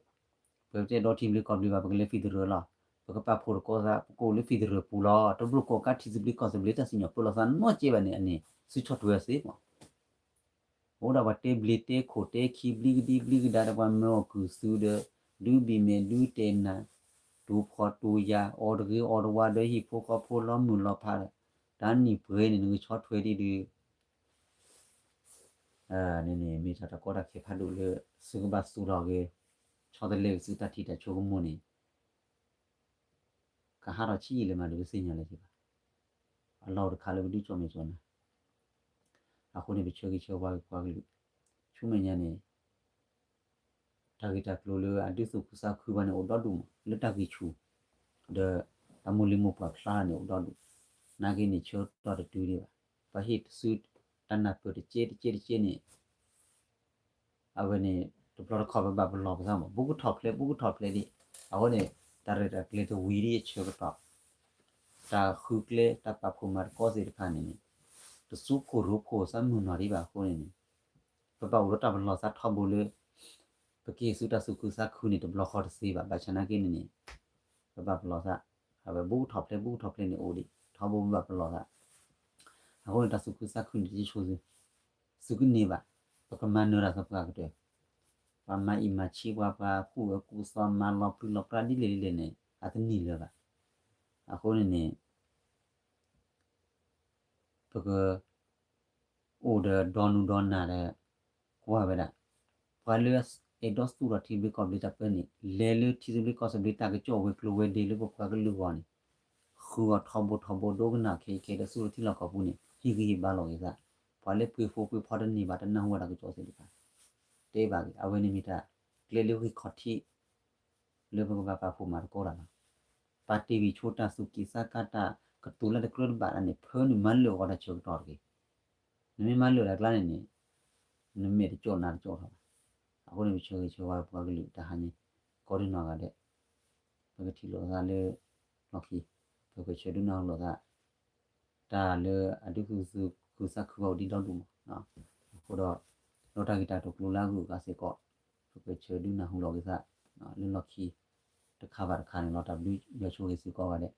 ပကတဲဒီထံသဘျ့ကီၢ်သဘျ့ဘၣ် ပကလဲၤ federal လီၤ, ပကပာ်ဖှိၣ်သကိးသး ပကအိၣ်လၢ federal ပူၤလီၤ, တဘျုးကိးကးထံသဘျ့ကီၢ်သဘျ့တၢ်စံၣ်ညီၣ်ပၢလီၤသးနီတစဲးဘၣ်န့ၣ် အန့ၣ် သုဆီၣ်ထွဲသ့မး. အိၣ်ဒၣ်ပှၤတဲဘျ့တဲခိၣ်တဲခံဘျ့ကဒံဘျ့ကဒါဒီး ပှၤမၢအီၣ်ကုၢ်သုဒီး ဒုးဘံၣ်မဲာ်ဒုးတဲာ်နၤ, တူၢ်ဖှီၣ်တူၢ်ယာ် အီၣ်တဂ့ၤအီၣ်တဝါဒီးဟံၣ်ဖိဃီဖိလီၤမုၢ်လီၤဖးဒီး တၢ်နံၣ်ပှဲၤန့ၣ် နကဆီၣ်ထွဲဒံးဒုး န့ၣ်န့ၣ် မ့ၢ်တၢ်တၢ်ကီတၢ်ခဲဖးဒိၣ်လၢ သုကဘၣ်သူၣ်ထီၣ်ဂ့ၤ ဆီတလဲဂ့ၤသုတၢ်ထံၣ်တၢ်ဆိကမိၣ်န့ၣ် ကဟးထီၣ်ဆံးယံာ်လၢၤမးဒီး ပသ့ၣ်ညါလၢၤဘၣ်. အလီၢ်အိၣ်တခါလၢပဒုးကၠီၣ်မဲာ်ကၠီၣ်နၤ, အဃိန့ၣ် ပဆၢဂ့ၤဆၢဝါက့ၤပှၤကလုာ်, ဆူမဲာ်ညါန့ၣ် တၢ်ဂ့ၢ်တၢ်ကျိၤလၢအဒုးသူၣ်ခုသးခုဘၣ်န့ၣ် အိၣ်ဒီဒူၣ်မး လၢတၢ်ဂံၢ်ဆူၣ် ဒီးတၢ်မိၢ်လံၤမိၢ်ပှၢ်ဖျါန့ၣ် အိၣ်ဒီဒူၣ်, နာ်က့န့ၣ် ဆၢကတီၢ်တတုၤဒံးဘၣ်, ပှၤဟ့ၣ်တစု တၢ်နၢ်ပၢၢ်တကဲတကဲတကဲန့ၣ် အဝဲန့ၣ် တဘျီတခီၣ်ပဘၣ်ပလီၢ်ပသးမး ဘူးကထီၣ်ဖျဲး ဘူးကထီၣ်ဖျဲးဒံး, အဃိန့ၣ် တၢ်ရဲၣ်တၢ်ကျဲၤတဝံၤဒံးအဆၢကတီၢ်, တၢ်ဃုကျဲ တၢ်ပာ်ဖှိၣ်မၤသကိးသ့ၣ်တဖၣ်န့ၣ်န့ၣ် တစူခိၣ်ရိခိၣ်သးမုၢ်နီၢ်ဒံးဘၣ်အဃိန့ၣ်န့ၣ် ပဘၣ်အိၣ်ဒီးတၢ်ပလီၢ်သးထီဘိလၢ ပကဟ့ၣ်ဆူတၢ်သူၣ်ခုသးခုန့ၣ် တဘျီဃီတသ့ဘၣ်. ဘၣ်ဆၣ်နာ်က့န့ၣ်န့ၣ် ပဘၣ်ပလီၢ်သး, အဝဲဘူးကထီၣ်ဖျဲး ဘူးကထီၣ်ဖျဲးန့ၣ်အိၣ်ဒံး ထီဘိပဘၣ်ပလီၢ်သး, အဃိန့ၣ် တၢ်သူၣ်ခုသးခုန့ၣ် တဆိ သုကန့ၢ်ဘၣ်, ပကမၤနၢၤတၢ်သပှၢ်ကတၢၢ်, ပှၤမၤအံၣ်မၤဆံးပှၤ ပှၤကူၣ်အၢကူၣ်သီ မၤလီၤပြံလီၤပြါဒ်လဲၣ်ဒ်လဲၣ်န့ၣ် အတန့ၢ်လၢၤဘၣ်. အဃိန့ၣ်န့ၣ် ပက အိၣ်ဒီးဒီနူဒီနၢ်ဒီး ကွၢ်ဝဲဒၣ် ပှၤလၢအဲၣ်ဒိးသူၣ်ထီၣ်ထံသဘျ့ကီၢ်သဘျ့တၢ်ပၢန့ၣ် လဲၤလၢထံသဘျ့ကီၢ်သဘျ့တၢ်ကစီၣ်ဝဲၤကျိၤဝဲၤဒ့လၢပပှၤကလုာ်အဂီၢ်န့ၣ် ဃုအီၤထီဘိထီဘိ ဒိကနၣ်ခဲအံၤခဲဒီး ဆူလီၢ်ထံလီၢ်ကီၢ်ပူၤန့ၣ် ဟံးဂံၢ်ဟ့ၣ်ဘါလိာ်က့ၤသး, ပှၤလၢပှ့ၤဖိပှ့ၤဖီတန့ၢ်ဘၣ် တနၢ်ဟူဘၣ်တၢ်ကစီၣ်သ့ၣ်တဖၣ် တဲဘၣ်ဂ့ၤ အဝဲန့ၣ်မ့ၢ်တၢ်ကျဲလၢဂ့ၢ်ခီၣ်ထံး လၢပကဘၣ်ပာ်ဖှိၣ်မၤသကိးတၢ်လီၤ. ပာ်တ့ၢ်ဂံၢ်ဆူတၢ်သူၣ်က့ၣ်သးကါ တၢ်ကတိၤလၢတကြၢးတဘၣ်ဒၣ်န့ၣ် ဖၢနုာ်မၤလၢာ်အီၤတၢ်ဆၢကတီၢ်တဂ့ၤ. နမ့ၢ်မၤလၢာ်တၢ်ကျါန့ၣ်န့ၣ် နမဲာ်တကၠီၣ်နါတကၠီၣ်ထီၣ်ဘၣ်. အဃိန့ၣ် ပဆၢဂ့ၤဆၢဝါပှၤကလုာ်တဟါညါ ကိးဒံနီၢ်ဂၤဒဲး ပကထံၣ်လိာ်သးလၢလီၢ်ခံ ပကဆၢဒုးနၢ်ဟူလိာ်သး တၢ်လၢအဒုးသူၣ်ခုသးခုဘၣ်အိၣ်ဒံးဒီဒူၣ်မး. အဃိဒီး ဒီးတၢ်ဂ့ၢ်တၢ်ကျိၤလၢအဂုၤအဂၤစ့ၢ်ကီး ပကဆၢဒုးနၢ်ဟူလိာ်က့ၤသး လၢလီၢ်ခံ တခါဘၣ်တခါန့ၣ်လီၤ. တၢ်ဘျုးယွၤဆိၣ်ဂ့ၤစ့ၢ်ကီးဂၤဒဲး